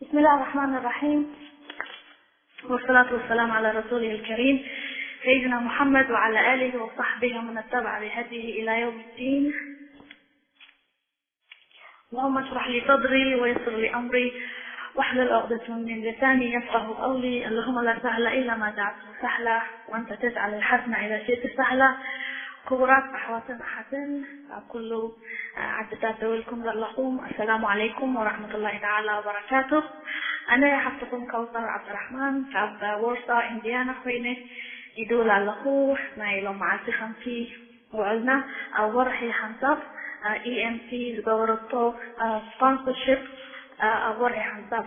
بسم الله الرحمن الرحيم. والصلاة والسلام على رسوله الكريم سيدنا محمد وعلى آله وصحبه ومن اتبع بهديه إلى يوم الدين. اللهم اشرح لي صدري ويسر لي أمري واحلل عقدة من لساني يفقه قولي. اللهم لا سهل إلا ما جعلته سهلا وأنت تجعل الحزن إذا شئت سهلا. ክቡራት ኣሕዋትን ኣሓትን ኣብ ኩሉ ዓድታት ደው ኢልኩም ዘለኹም ኣሰላሙ ዓለይኩም ወራሕመቱላሂ ተዓላ ወበረካቱ። ኣነ ሓፍትኹም ከውሰር ዓብድራሕማን ካብ ዎርሳ ኢንዲያና ኮይነ ይድውል ኣለኹ። ናይ ሎም መዓልቲ ከምቲ ውዕልና ኣብ ወርሒ ሓንሳብ ኢኤምሲ ዝገበረቶ ስፖንሰርሽፕ ኣብ ወርሒ ሓንሳብ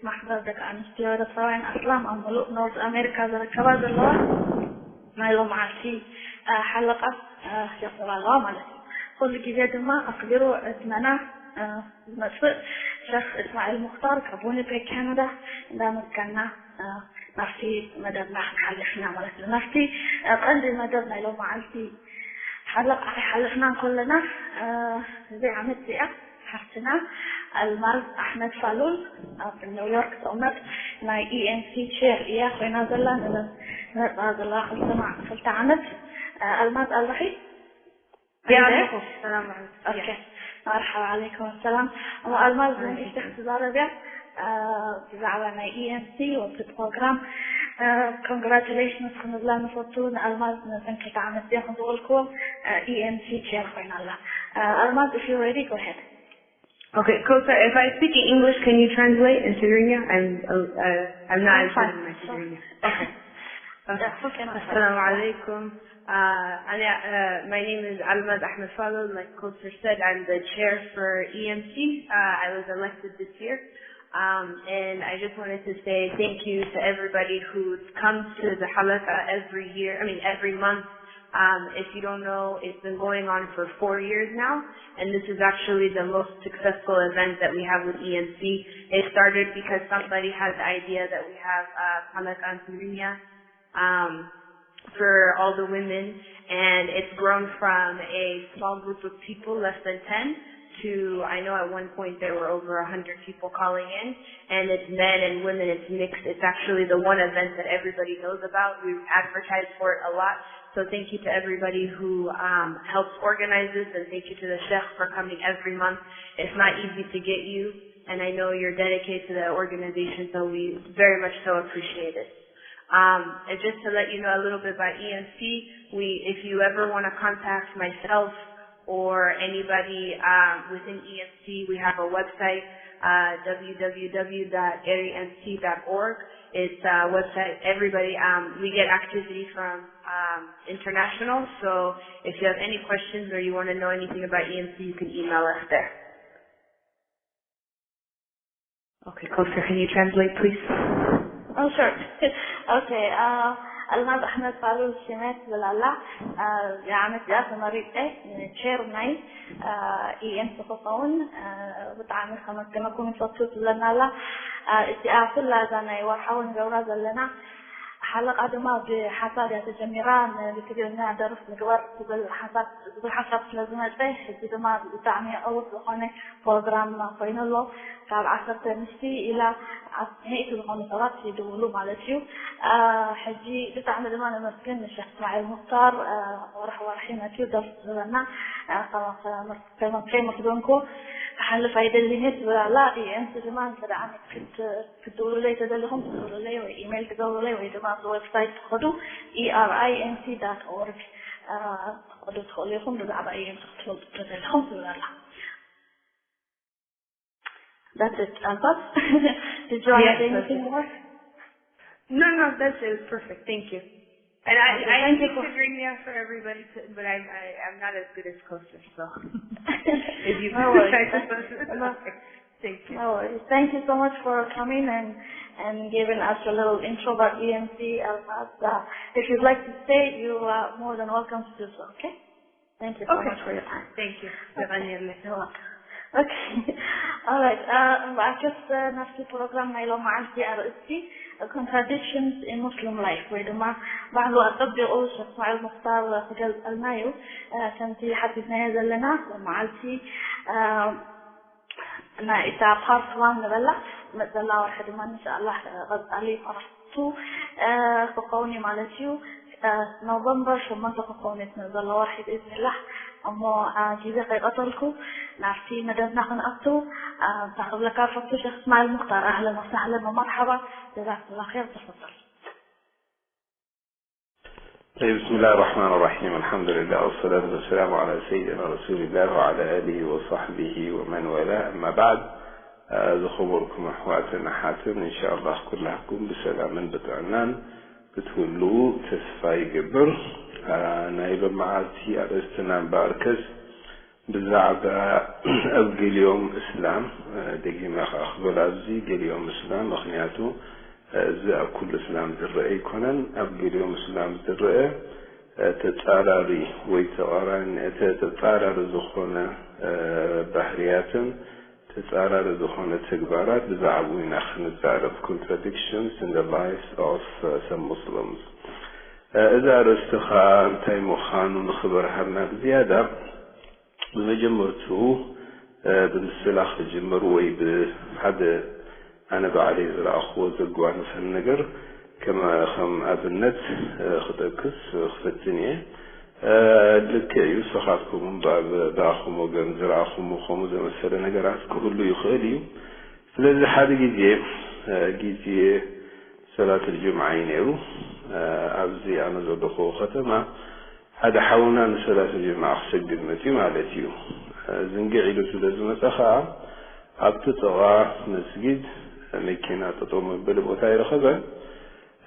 ማሕበር ደቂ ኣንስትዮ ኤርትራውያን ኣስላም ኣብ ሙሉእ ኖርዝ ኣሜሪካ ዝርከባ ዘለዋ ናይ ሎም መዓልቲ ሓለቓ የኽብራ ኣለዋ ማለት እዩ። ኩሉ ግዜ ድማ ኣክቢሩ ዕድመና ዝመፅእ ሸኽ እስማዒል ሙክታር ካብ ዊኒፔግ ካናዳ እንዳመስገና ናብቲ መደብና ክንሓልፍ ኢና ማለት እዩ። ናብቲ ቀንዲ መደብ ናይ ሎም መዓልቲ ሓለቓ ሓለፍና እንከለና እዚ ዓመት እዚኣ ሓፍትና ኣልማዝ ኣሕመድ ፋሉል ኣብ ኒውዮርክ ትቕመጥ ናይ ኢኤምሲ ቸር እያ ኮይና ዘላ። ንመፃ ዘለዋ ክልተ ዓመት ኣልማዝ ኣለኺ? ኣለኹ። ሰላም ኦኬ። መርሓባ ዓለይኩም ሰላም። እሞ ኣልማዝ ንእሽተይ ክትዛረብ እያ ብዛዕባ ናይ ኢኤምሲ ወቲ ፕሮግራም። ኮንግራቹሌሽንስ ክንብላ ንፈቱ ንኣልማዝ ነዘን ክልተ ዓመት እዚኣ ከምዝበልክዎ ኢኤምሲ ቸር ኮይና ኣላ። ኣልማዝ if you ready go ahead. Okay, Kota, if I speak in English, can you translate in Tigrinya? I'm uh, I'm not as good in my Tigrinya. Okay. Okay. Assalamu alaikum. Uh, أنا, uh, my name is Almaz Ahmed Fadl. Like Kota said, I'm the chair for E M C. Uh, I was elected this year. Um, and I just wanted to say thank you to everybody who comes to the halakha every year, I mean, every month. Um, if you don't know, it's been going on for four years now, and this is actually the most successful event that we have with E M C. It started because somebody had the idea that we have uh, halakha in Tigrinya, um, for all the women, and it's grown from a small group of people, less than ten, to, I know at one point there were over a hundred people calling in, and it's men and women, it's mixed. It's actually the one event that everybody knows about. We advertise for it a lot. So thank you to everybody who um, helps organize this, and thank you to the Sheikh for coming every month. It's not easy to get you, and I know you're dedicated to the organization, so we very much so appreciate it. Um, and just to let you know a little bit about E M C, we, if you ever want to contact myself or anybody um, within E M C, we have a website, uh, www.arymc.org. It's a website everybody, um, we get activity from um, international, so if you have any questions or you want to know anything about E M C, you can email us there. Okay, Kosir, can you translate, please? Oh, sure. Okay, uh, ኣልማዝ ኣሕመድ ፋሉል ሽመት ዝብል ኣላ። እዚኣ ዓመት እዚኣ ተመሪፀ ቸር ናይ ኢኤምሲ ክኸውን ብጣዕሚ ከመስግነኩም ይፈቱ ትብለና ኣላ። እዚኣ ኩላ እዛ ናይ ወርሓዊ ንገብራ ዘለና ሓለቓ ድማ ብሓሳብ እያ ተጀሚራ። ንትግርኛ ደርፍ ንግበር ዝብል ሓሳብ ዝብል ሓሳብ ስለ ዝመፀ ሕጂ ድማ ብጣዕሚ ዕዉት ዝኾነ ፕሮግራም ኮይኑ ኣሎ። ካብ ዓሰርተ ኣንስቲ ኢላ ሚእቲ ዝኾኑ ሰባት ይድውሉ ማለት እዩ። ሕጂ ብጣዕሚ ድማ ነመስግን ንሸክ እስማዒል ሙክታር። ወርሒ ወርሒ መፅዩ ደስ ዝብለና ከመክረምርኮ ክሓልፍ ኣይደልን እየ ትብል ኣላ። ኢኤምሲ ድማ እንተ ደኣ ክትድውሉለይ ተደሊኹም ትድውሉለይ ወይ ኢሜይል ትገብሩለይ ወይ ድማ ኣብቲ ዌብሳይት ትኸዱ ኢኣርኣይኤምሲ ዳት ኦርግ ትኸዱ ትኽእሉ ኢኹም። ብዛዕባ ኢኤምሲ ክትፈልጡ ተደሊኹም ትብል ኣላ። That's it. Alfas, did you want to say anything more? No, no, that's it. Perfect. Thank you. And I, I speak Tigrinya for everybody, to, but I'm I, I'm not as good as Kostas, so if you No worries. try to translate, No. Thank you. No worries. Thank you so much for coming and and giving us a little intro about E M C. Alfas. Uh, if you'd like to stay, you are more than welcome to do so. Okay. Thank you so Okay. much for your time. Thank you. Tigrinya. You're welcome. Okay. All right. Uh, እምበኣርከስ ናብቲ ፕሮግራም ናይ ሎም መዓልቲ ኣርእስቲ contradictions in Muslim life ወይ ድማ ባዕሉ ኣጸቢቑ ሸክ እስማዒል ሙክታር ክገልጸልና እዩ። ከምቲ ሓቲትናዮ ዘለና ሎም መዓልቲ እና እታ ፓርት ዋን ንበላ መፅእ ዘላ ወርሒ ድማ እንሻኣላህ ቀፃሊ ፓርት ቱ ክኸውን እዩ ማለት እዩ። ኖቨምበር ሸሞንተ ክኸውን እዩ ዘሎ ወርሒ ብኢዝኒላህ። እሞ ግዜ ከይቀተልኩ ናብቲ መደብና ክንኣቱ እንታይ ክብለካ ፈቱ ሸክ እስማኤል ሙክታር ኣህለን ወሳህለን ወመርሓባ። ጀዛክላ ር ተፈል طيب، بسم الله الرحمن الرحيم. الحمد لله والصلاة والسلام على سيدنا رسول الله وعلى آله وصحبه ومن والاه. أما بعد، ዝኸበርኩም ኣሕዋትን ኣሓትን፣ እንሻኣላህ ኩላኩም ብሰላምን ብጥዕናን ክትህልዉ ተስፋ ይገብር። ናይ ሎመዓልቲ ኣርእስትና እምበኣርከስ ብዛዕባ ኣብ ገሊኦም እስላም፣ ደጊመ ከኣ ክብል ኣብዚ ገሊኦም እስላም፣ ምኽንያቱ እዚ ኣብ ኩሉ እስላም ዝረአ ኣይኮነን። ኣብ ገሊኦም እስላም ዝረአ ተጻራሪ ወይ ተቓራኒ፣ ተጻራሪ ዝኾነ ባህርያትን ተጻራሪ ዝኾነ ተግባራት ብዛዕባኡ ኢና ክንዛረብ፣ contradictions in the lives of some Muslims። እዚ ኣርእስቲ ኸኣ እንታይ ምዃኑ ንኽበርሃልና ብዝያዳ ብመጀመርትኡ ብምስላ ክጅምር ወይ ብሓደ ኣነ ባዕለይ ዝረኣኽዎ ዘጓነፈኒ ነገር ከም ከም ኣብነት ክጠቅስ ክፈትን እየ። ልክዕ እዩ፣ ንስኻትኩም እውን ብኣኹም ወገን ዝረኣኹምዎ ከምኡ ዘመሰለ ነገራት ክህሉ ይኽእል እዩ። ስለዚ ሓደ ግዜ ግዜ ሰላት ልጅምዓ እዩ ነይሩ። ኣብዚ ኣነ ዘለኹዎ ከተማ ሓደ ሓውና ንሰላት ጅምዓ ክሰግድ መፅዩ ማለት እዩ። ዝንግዕ ኢሉ ስለ ዝመፀ ከዓ ኣብቲ ጥቓ መስጊድ መኪና ጠጠው መበሊ ቦታ ኣይረኸበን።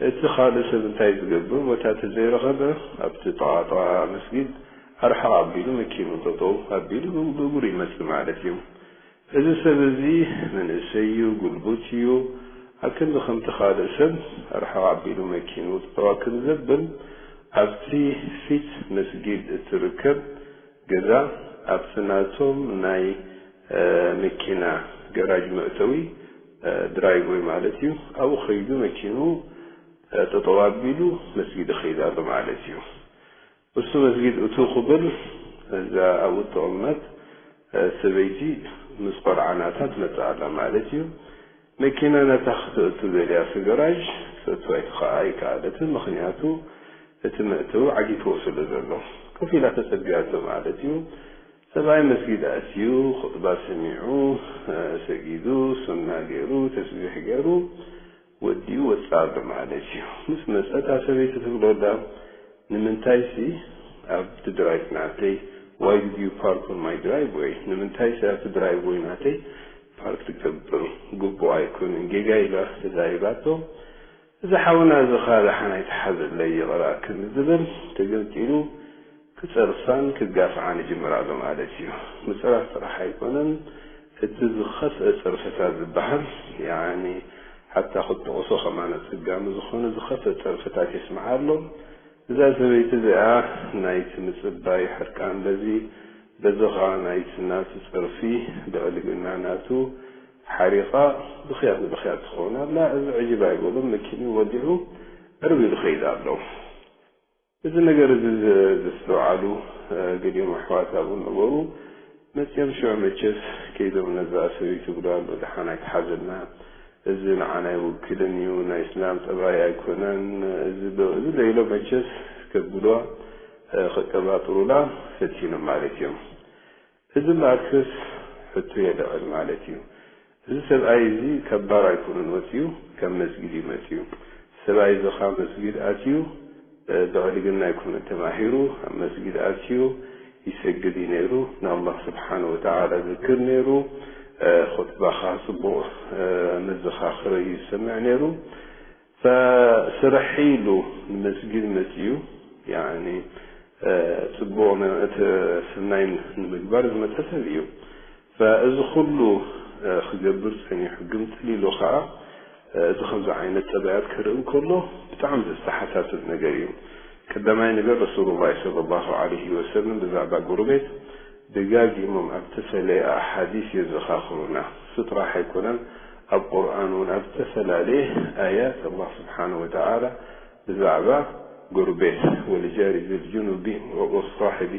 እቲ ካልእ ሰብ እንታይ ዝገብር ቦታ ተዘይረኸበ ኣብቲ ጥቓ ጥቓ መስጊድ ኣርሕቕ ኣቢሉ መኪኑ ጠጠው ኣቢሉ ብእግሩ ይመፅእ ማለት እዩ። እዚ ሰብ እዚ መንእሰይ እዩ፣ ጉልቡት እዩ። ኣብ ክንዲ ከምቲ ካልእ ሰብ ርሕቕ ኣቢሉ መኪኑ ጠጠው ከም ዘብል ኣብቲ ፊት መስጊድ እትርከብ ገዛ ኣብቲ ናቶም ናይ መኪና ገራጅ መእተዊ ድራይቭወይ ማለት እዩ ኣብኡ ከይዱ መኪኑ ጠጠው ኣቢሉ መስጊድ ይኸይድ ኣሎ ማለት እዩ። እሱ መስጊድ እትው ክብል እዛ ኣብኡ እትቕመጥ ሰበይቲ ምስ ቆልዓ ናታ ትመጽእ ኣላ ማለት እዩ። መኪና ናታ ክተእቱ ደልያ እቲ ገራዥ ክተእቱ ኣይትኸ ኣይከኣለትን፣ ምኽንያቱ እቲ መእተዊ ዓጊትዎ ስለ ዘሎ። ኮፍ ኢላ ተጸቢያቶ ማለት እዩ። ሰብኣይ መስጊድ ኣትዩ ኹጥባ ሰሚዑ ሰጊዱ ሱና ገይሩ ተስቢሕ ገይሩ ወዲኡ ወፅእ ኣሎ ማለት እዩ። ምስ መፀ እታ ሰበይቲ ትብሎ ኣላ ንምንታይሲ ኣብቲ ድራይቭ ናተይ why did you park on my driveway ንምንታይሲ ኣብቲ ድራይቭወይ ናተይ ፓርክ ትገብር ግቡእ ኣይኮነን ጌጋ ኢላ ተዛሪባቶ። እዚ ሓውና እዚ ኸኣ ደሓን ኣይትሓዘለይ ይቕረ ኣክል ዝብል ተገምጢሉ ክጸርፋን ክጋፍዓን ይጅምር ኣሎ ማለት እዩ። ምጽራፍ ጥራሕ ኣይኮነን፣ እቲ ዝኸፍአ ጸርፍታት ዝበሃል፣ ያኒ፣ ሓታ ክትጠቕሶ ከማን ኣጸጋሚ ዝኾነ ዝኸፍአ ጸርፍታት የስምዓ ኣሎ። እዛ ሰበይቲ እዚኣ ናይቲ ምጽባይ ሕርቃን በዚ፣ በዚ ኸኣ ናይቲ ናቱ ጸርፊ ብዕልግና ናቱ ሓሪቓ ብኽያት ንብኽያት ትኸውን ኣላ። እዚ ዕጅብ ኣይበሎን፣ መኪንኡ ወዲዑ ዕርብ ኢሉ ይኸይድ ኣሎ። እዚ ነገር እዚ ዘስተውዓሉ ገሊኦም ኣሕዋት ኣብኡ ነበሩ። መጺኦም ሽዑ መቸስ ከይዶም ነዛ ሰበይቲ ይብሉ ኣሎ፣ ደሓን ኣይትሓዘልና፣ እዚ ንዓና ኣይውክልን እዩ፣ ናይ እስላም ጠባይ ኣይኮነን፣ እዚ ዶ እዚ ዶ ኢሎም መቸስ ከብልዋ ከቀባጥሩላ ፈቲኖም ማለት እዮም። እዚ እምበኣርከስ ሕቶ የልዕል ማለት እዩ። እዚ ሰብኣይ እዚ ካብ ባር ኣይኮነን ወፂኡ፣ ካብ መስጊድ እዩ መፂኡ። ሰብኣይ እዚ ካብ መስጊድ ኣትዩ፣ ብዕልግና ኣይኮነን ተማሂሩ፣ ኣብ መስጊድ ኣትዩ ይሰግድ እዩ ነይሩ፣ ንኣላህ ስብሓነ ወተዓላ ዝክር ነይሩ፣ ኹጥባ ከዓ ፅቡቕ መዘኻኽሪ እዩ ዝሰምዕ ነይሩ። ፈስርሕ ኢሉ ንመስጊድ መፅዩ፣ ያኒ፣ እ፣ ፅቡቕ ነ-፣ እቲ ስናይ ንምግባር ዝመፀ ሰብ እዩ። ፈእዚ ኩሉ፣ እ፣ ክገብር ፀኒሑ ግምጥል ኢሉ ከዓ፣ እ፣ እዚ ከምዚ ዓይነት ጠባያት ክርኢ እንከሎ ብጣዕሚ ዘስተሓሳስብ ነገር እዩ። ቀዳማይ ነገር ረሱሉላህ ሰለላሁ ዐለይሂ ወሰለም ብዛዕባ ጎረቤት ደጋጊሞም ኣብ ተፈለየ ኣሓዲስ የዘኻኽሩና። እሱ ጥራሕ ኣይኮነን፣ ኣብ ቁርኣን እውን ኣብ ዝተፈላለየ ኣያት ኣላህ ስብሓነ ወተዓላ ብዛዕባ ጎረቤት፣ ወልጃሪ ዝል ጁኑቢ ወሳሒቢ፣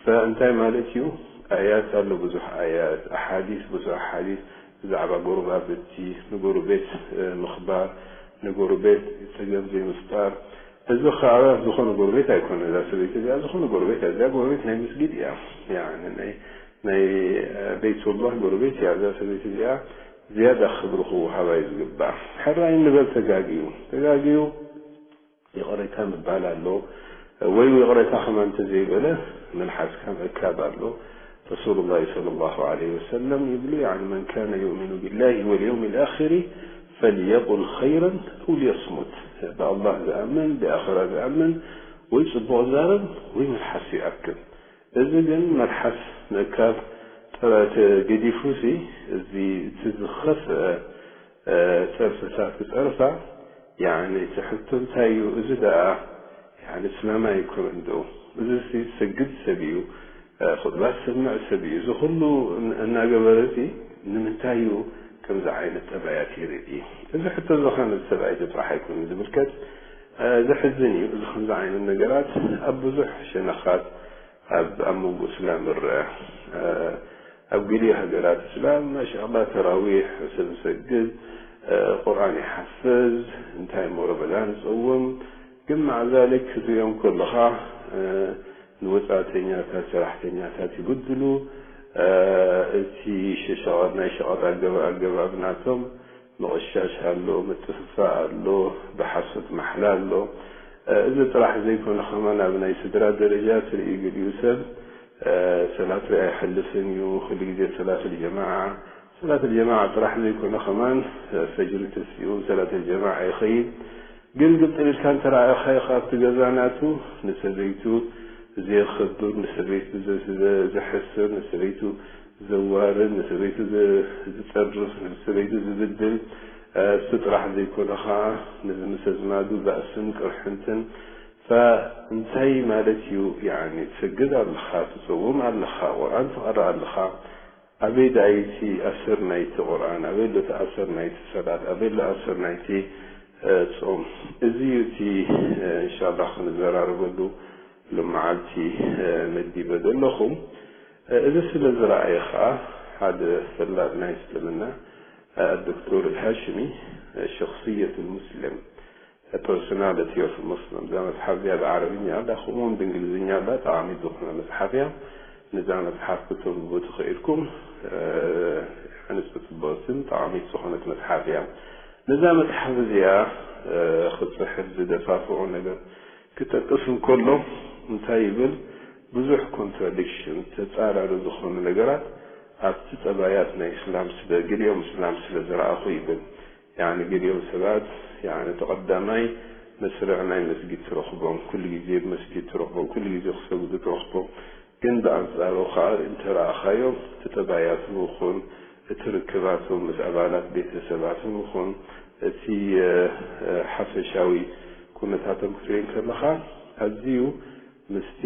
ፈእንታይ ማለት እዩ? ኣያት ኣሎ፣ ብዙሕ ኣያት፣ ኣሓዲስ፣ ብዙሕ ኣሓዲስ ብዛዕባ ጎረባብቲ፣ ንጎረቤት፣ እ፣ ምኽባር፣ ንጎረቤት ጸገም ዘይምፍጣር። እዚ ኸኣ ዝኾነ ጎረቤት ኣይኮነ፣ እዛ ሰበይቲ እዚኣ ዝኾነ ጎረቤት እያ። እዚኣ ጎረቤት ናይ መስጊድ እያ። ያኒ ናይ፣ ናይ፣ እ፣ ቤቱላህ ጎረቤት እያ። እዛ ሰበይቲ እዚኣ ዝያዳ ክብሪ ክወሃባ እዩ ዝግባእ። ሕራይ እንበል፣ ተጋግዩ፣ ተጋግዩ ይቕሬታ ምባል ኣሎ። ወይ ይቕሬታ ከማን እንተዘይበለ፣ መልሓስካ ምእካብ ኣሎ። ረሱሉላህ ሰለላሁ ዐለይሂ ወሰለም ይብሉ፣ ያኒ፣ መን ካነ ዩእሚኑ ቢላሂ ወልየውሚል ኣኺሪ ፈልየቁል ኸይረን ኣው ሊየስሙት። ብኣላህ ዝኣምን፣ ብኣኽራ ዝኣምን፣ ወይ ጽቡቕ ዛረብ፣ ወይ መልሓስ ይኣክል። እዚ ግን መልሓስ ምእካብ ጥረ-፣ ተገዲፉሲ፣ እዚ እቲ ዝኸፍአ፣ እ፣ ጸርፍታት ክጸርፋ፣ ያኒ፣ እቲ ሕቶ እንታይ እዩ? እዚ ደኣ፣ ያኒ፣ እስላማይ ይኮነ እንዶ? እዚ ሲ ዝሰግድ ሰብ እዩ፣ እ፣ ኹጥባ ዝሰምዕ ሰብ እዩ። እዚ ኩሉ እን-፣ እናገበረ ሲ ንምንታይ እዩ ከምዚ ዓይነት ጠባያት የርኢ? እዚ ሕቶ እዚ ኸ ነዚ ሰብኣይ እዚ ጥራሕ ኣይኮነን ዝምልከት፣ እ፣ ዘሕዝን እዩ። እዚ ከምዚ ዓይነት ነገራት ኣብ ብዙሕ ሸነኻት ኣብ፣ ኣብ መንጎ እስላም ይረአ። እ፣ ኣብ ገሊኡ ሃገራት እስላም ማሻኣላህ ተራዊሕ ሰብ ዝሰግድ፣ እ፣ ቁርኣን ይሓፍዝ፣ እንታይ እሞ ረመዳን ይጸውም። ግን ማዕ ዛሊክ ክትሪኦም ከለኻ፣ እ፣ ንወጻእተኛታት ሰራሕተኛታት ይብድሉ። እ፣ እቲ ሸ-፣ ሸቐጥ፣ ናይ ሸቐጥ ኣገባ-፣ ኣገባብ ናቶም ምቕሻሽ ኣሎ፣ ምጥፍፋእ ኣሎ፣ ብሓሶት ማሕላ ኣሎ። እ፣ እዚ ጥራሕ ዘይኮነ ከማን ኣብ ናይ ስድራ ደረጃ ትርኢ፣ ገሊኡ ሰብ፣ እ፣ ሰላት ሪኣ ኣይሓልፍን እዩ፣ ኩሉ ግዜ ሰላት ልጀማዓ፣ ሰላት ልጀማዓ ጥራሕ ዘይኮነ ከማን፣ እ፣ ፈጅሪ ተሲኡ ሰላት ልጀማዓ ይኸይድ። ግን ግልጥል ኢልካ እንተ ረኣኻዮ፣ ካብቲ ገዛ ናቱ ንሰበይቱ ዘየኽብር፣ ንሰበይቱ ዘ-፣ ዘ-፣ ዘሕስር፣ ንሰበይቱ ዘዋርድ፣ ንሰበይቱ ዝ-፣ ዝጸርፍ፣ ንሰበይቱ ዝብድል፣ እ፣ እሱ ጥራሕ ዘይኮነ ኸኣ፣ ነዚ ምስ ኣዝማዱ ባእስን ቅርሕንትን። ፈ-፣ እንታይ ማለት እዩ? ያኒ፣ ትሰግድ ኣለኻ፣ ትጽውም ኣለኻ፣ ቁርኣን ትቐርእ ኣለኻ። ኣበይ ደኣ እዩ እቲ ኣሰር ናይቲ ቁርኣን? ኣበይ ኣሎ እቲ ኣሰር ናይቲ ሰላት? ኣበይ ኣሎ ኣሰር ናይቲ፣ እ፣ ጾም? እዚ እዩ እቲ፣ እ፣ እንሻላህ ክንዘራረበሉ ሎመዓልቲ፣ እ፣ መዲበ ዘለኹ። እ፣ እዚ ስለ ዝረኣየ ኸኣ፣ ሓደ ፈላጥ ናይ እስልምና፣ እ፣ ዶክተር ኣልሃሽሚ፣ እ፣ ሸኽስየት ሙስሊም፣ ፐርሶናሊቲ ኦፍ ሙስሊም፣ እዛ መጽሓፍ እዚኣ ብዓረብኛ ኣላ፣ ከምኡውን ብእንግሊዝኛ ኣላ፣ ጠቓሚት ዝኾነ መጽሓፍ እያ። ነዛ መጽሓፍ ክተንብቡ ተኽኢልኩም፣ እ፣ ኣንስቲ ጽብቕትን ጠቓሚት ዝኾነት መጽሓፍ እያ። ነዛ መጽሓፍ እዚኣ፣ እ፣ ክጽሕፍ ዝደፋፍኦ ነገር ክጠቅስ እንከሎ እንታይ ይብል? ብዙሕ ኮንትራዲክሽን፣ ተጻራሪ ዝኾኑ ነገራት ኣብቲ ጠባያት ናይ እስላም ስለ፣ ገሊኦም እስላም ስለ ዝረኣኹ ይብል። ያኒ ገሊኦም ሰባት፣ ያኒ እቲ ቀዳማይ መስርዕ ናይ መስጊድ ትረኽቦም፣ ኩሉ ግዜ ብመስጊድ ትረኽቦም፣ ኩሉ ግዜ ክሰግዱ ትረኽቦም። ግን ብኣንጻሩ ኸኣ እንተ ረኣኻዮም፣ እቲ ጠባያቶም ይኹን፣ እቲ ርክባቶም ምስ ኣባላት ቤተሰባቶም ይኹን፣ እቲ፣ እ፣ እ፣ ሓፈሻዊ ኩነታቶም ክትርኢ እንከለኻ፣ ኣዝዩ ምስቲ፣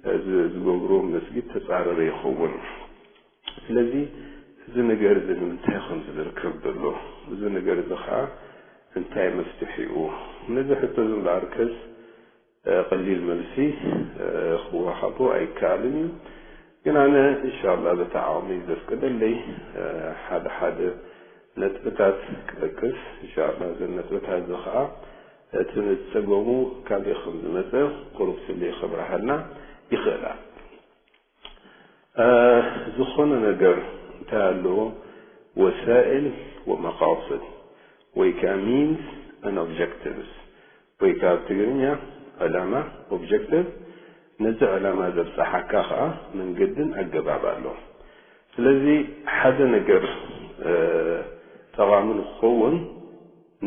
እ፣ ዝ-፣ ዝገብርዎ መስጊድ ተጻረረ ይኸውን። ስለዚ እዚ ነገር እዚ ንምንታይ ከም ዝርከብ ዘሎ፣ እዚ ነገር እዚ ኸኣ እንታይ መፍትሒኡ? ነዚ ሕቶ እዚ እምበኣርከስ፣ እ፣ ቀሊል መልሲ፣ እ፣ ክወሃቦ ኣይከኣልን እዩ። ግን ኣነ እንሻላ በቲ ዓቕሚ ዘፍቅደለይ፣ እ፣ ሓደ ሓደ ነጥብታት ክጠቅስ፣ እንሻላ እዘን ነጥብታት እዚ ኸኣ እቲ ጸገሙ ካበይ ከም ዝመጸ ቁሩብ ስለ ከብርሃልና ይኽእላ። እ፣ ዝኾነ ነገር እንታይ ኣለዎ? ወሳኢል ወመቃስድ ወይ ከዓ ሚንስ and ኦብጀክቲቭስ ወይ ከዓ ኣብ ትግርኛ ዕላማ፣ ኦብጀክቲቭ፣ ነዚ ዕላማ ዘብጽሓካ ከዓ መንገድን ኣገባብ ኣሎ። ስለዚ ሓደ ነገር፣ እ፣ ጠቓሚ ንክኸውን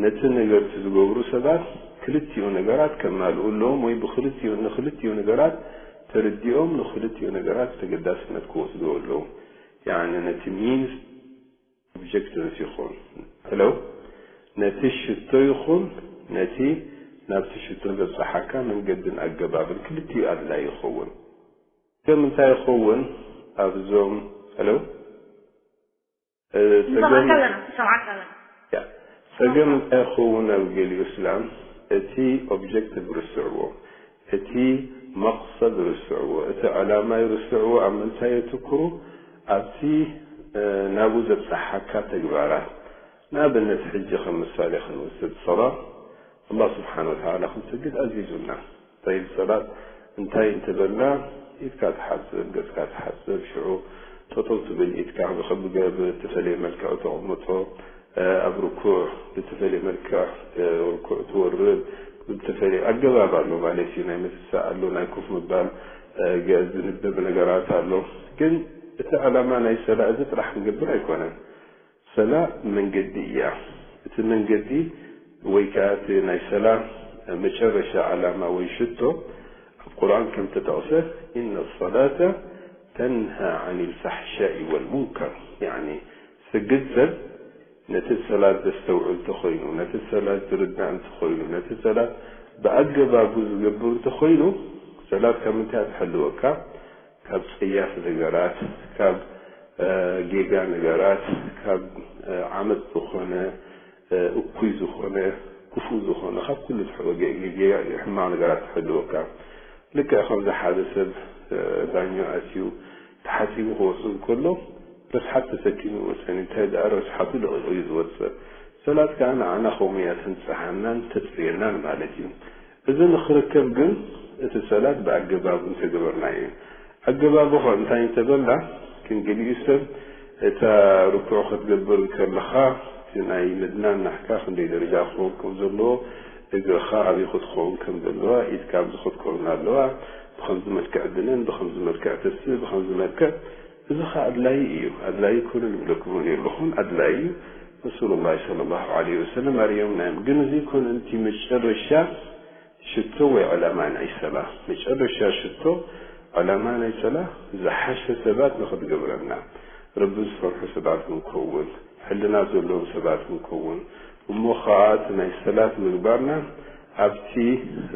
ነቲ ነገር እቲ ዝገብሩ ሰባት ክልቲኡ ነገራት ከማልኡ ኣለዎም ወይ ብክልቲኡ፣ ንክልቲኡ ነገራት ተረዲኦም ንክልቲኡ ነገራት ተገዳስነት ክወስድዎ ኣለዎም። ያኒ ነቲ ሚንስ ኦብጀክቲቭስ ይኹን፣ ሄሎ፣ ነቲ ሽቶ ይኹን ነቲ ናብቲ ሽቶ ዘብጽሓካ መንገድን ኣገባብን ክልቲኡ ኣድላይ ይኸውን። ከም እንታይ ይኸውን ኣብዞም፣ ሄሎ? እ፣ ንሰምዓካ ጸገም ኣለና፣ ንሰምዓካ ኣለና። ያ፣ ጸገም እንታይ ይኸውን ኣብ ገሊኡ እስላም፣ እቲ ኦብጀክቲቭ ርስዕዎ፣ እቲ መቕሰድ ርስዕዎ፣ እቲ ዕላማ ይርስዕዎ። ኣብ ምንታይ የትኩሩ? ኣብቲ ናብኡ ዘብጽሓካ ተግባራት። ንኣብነት ሕጂ ከም ምሳሌ ክንወስድ፣ ሰላት ኣላህ ስብሓነ ወተዓላ ክንሰግድ ኣዚዙና። ጠይብ፣ ሰላት እንታይ እንተበልና፣ ኢድካ ትሓጽብ፣ ገጽካ ትሓጽብ፣ ሽዑ ጠጠው ትብል፣ ኢድካ ብተፈለየ መልክዕ ተቕምጦ፣ ኣብ ርኩዕ ብተፈለየ መልክዕ ርኩዕ ትወርድ፣ ብተፈለየ ኣገባብ ኣሎ ማለት እዩ። ናይ ምትሳእ ኣሎ፣ ናይ ኮፍ ምባል፣ ዝንበብ ነገራት ኣሎ። ግን እቲ ዕላማ ናይ ሰላ እዚ ጥራሕ ክንገብር ኣይኮነን። ሰላ መንገዲ እያ። እቲ መንገዲ ወይ ከዓ እቲ ናይ ሰላ መጨረሻ ዕላማ ወይ ሽቶ ኣብ ቁርኣን ከም ተጠቕሰ፣ "ኢነ ሰላተ ተንሃ ዓኒል ፋሕሻኢ ወል ሙንከር።" ያኒ፣ ስግድ ሰብ ነቲ ሰላት ዘስተውዕል እንተኾይኑ፣ ነቲ ሰላት ዝርዳእ እንተኾይኑ፣ ነቲ ሰላት ብኣገባቡ ዝገብር እንተኾይኑ፣ ሰላት ካብ ምንታይ ትሕልወካ? ካብ ጸያፍ ነገራት፣ ካብ ጌጋ ነገራት፣ ካብ ዓመጽ ዝኾነ፣ እኩይ ዝኾነ፣ ክፉእ ዝኾነ፣ ካብ ኩሉ ትሕወ-፣ ጌ-፣ ጌ-፣ ጌጋ፣ ሕማቕ ነገራት ትሕልወካ። ልክዕ ከምዚ ሓደ ሰብ ባኞ ኣትዩ ተሓጺቡ ክወጽእ እንከሎ፣ ርስሓት ተሰኪሙ ይወጽእ። እንታይ ደኣ፣ ርስሓቱ ለቒቑ እዩ ዝወጽእ። ሰላት ከኣ ንዓና ከምኡ እያ ተንጽሃናን ተጽርየናን ማለት እዩ። እዚ ንኽርከብ ግን እቲ ሰላት ብኣገባቡ እንተገበርናዮ እዩ። ኣገባቡ ኸ እንታይ እንተበልና፣ ክንገሊኡ ሰብ እታ ርኩዕ ክትገብር እንከለኻ፣ እቲ ናይ ምድናን ናሕካ ክንደይ ደረጃ ክኸውን ከም ዘለዎ፣ እግርኻ ኣበይ ክትኸውን ከም ዘለዋ፣ ኢድካ ኣብዚ ክትከውን ኣለዋ፣ ብኸምዚ መልክዕ ድነን፣ ብኸምዚ መልክዕ ተስእ፣ ብኸምዚ መልክዕ፣ እዚ ኸኣ ኣድላዪ እዩ። ኣድላዪ ኣይኮነን ይብለኩም እየ ኣለኹን፣ ኣድላዪ እዩ። ረሱሉላህ ሰለላሁ ዐለይሂ ወሰለም ኣርእዮምና እዮም። ግን እዚ ኣይኮነን እቲ መጨረሻ ሽቶ ወይ ዕላማ ናይ ሰላ። መጨረሻ ሽቶ፣ ዕላማ ናይ ሰላ ዝሓሸ ሰባት ንኽትገብረና፣ ረቢ ዝፈርሑ ሰባት ክንከውን፣ ሕልና ዘለዎም ሰባት ክንከውን፣ እሞ ኸኣ እቲ ናይ ሰላት ምግባርና ኣብቲ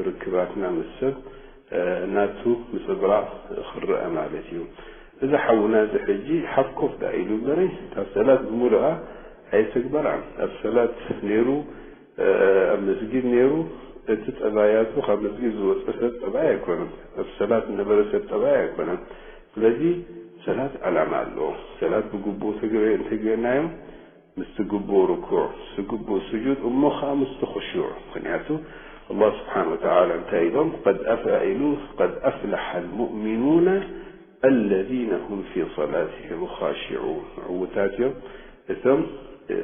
ርክባትና ምስ ሰብ፣ እ፣ ናቱ ምጽብራቕ ክረአ ማለት እዩ። እዚ ሓውና እዚ ሕጂ ሓፍ ኮፍ ደኣ ኢሉ እምበረይ፣ እታ ሰላት ብምሉኣ ኣየተግበራን። ኣብ ሰላት ነይሩ፣ እ፣ ኣብ መስጊድ ነይሩ፣ እቲ ጠባያቱ ካብ መስጊድ ዝወጸ ሰብ ጠባይ ኣይኮነን። ኣብ ሰላት ዝነበረ ሰብ ጠባይ ኣይኮነን። ስለዚ ሰላት ዕላማ ኣለዎ። ሰላት ብግቡእ ተገበ-፣ እንተገበርናዮ፣ ምስቲ ግቡእ ርኩዕ፣ ምስቲ ግቡእ ስጁድ፣ እሞ ኸኣ ምስቲ ኹሹዕ። ምኽንያቱ ኣላህ ስብሓነ ወተዓላ እንታይ ኢሎም? ቀድ ኣፍ-፣ ኢሉ፣ "ቀድ ኣፍለሐል ሙእሚኑነ ኣለዚነ ሁም ፊ ሰላቲሂም ኻሺዑን።" ዕዉታት እዮም እቶም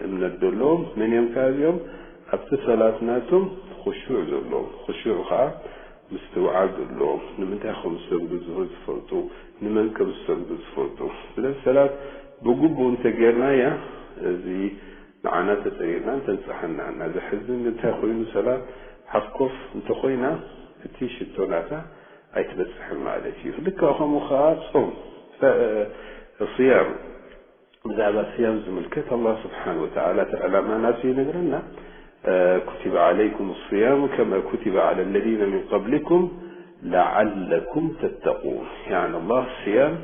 እምነት ዘለዎም። መን እዮም ከኣ እዚኦም? ኣብቲ ሰላት ናቶም ኹሹዕ ዘለዎም። ኹሹዕ ኸኣ ምስትውዓል ዘለዎም። ንምንታይ ከም ዝሰግዱ ዝፈልጡ፣ ንመን ከም ዝሰግዱ ዝፈልጡ። ስለዚ ሰላት ብግቡእ እንተጌርናያ፣ እዚ ንዓና ተጸሪርናን ተንጽሓናን። ዘሕዝን ግን እንታይ ኮይኑ፣ ሰላት ሓፍ ኮፍ እንተኾይና፣ እቲ ሽቶ ናታ ኣይትበጽሕን ማለት እዩ። ልክዕ ከምኡ ኸኣ ጾም፣ ፈ-፣ ስያም፣ ብዛዕባ ስያም ዝምልከት ኣላህ ስብሓን ወተዓላ እቲ ዕላማ ናቱ ይነግረና። ኩቲበ ዓለይኩም ስያሙ ከማ ኩቲበ ዓላ ለዚነ ሚን ቀብሊኩም ለዓለኩም ተተቁን። ያኒ ኣላህ ስያም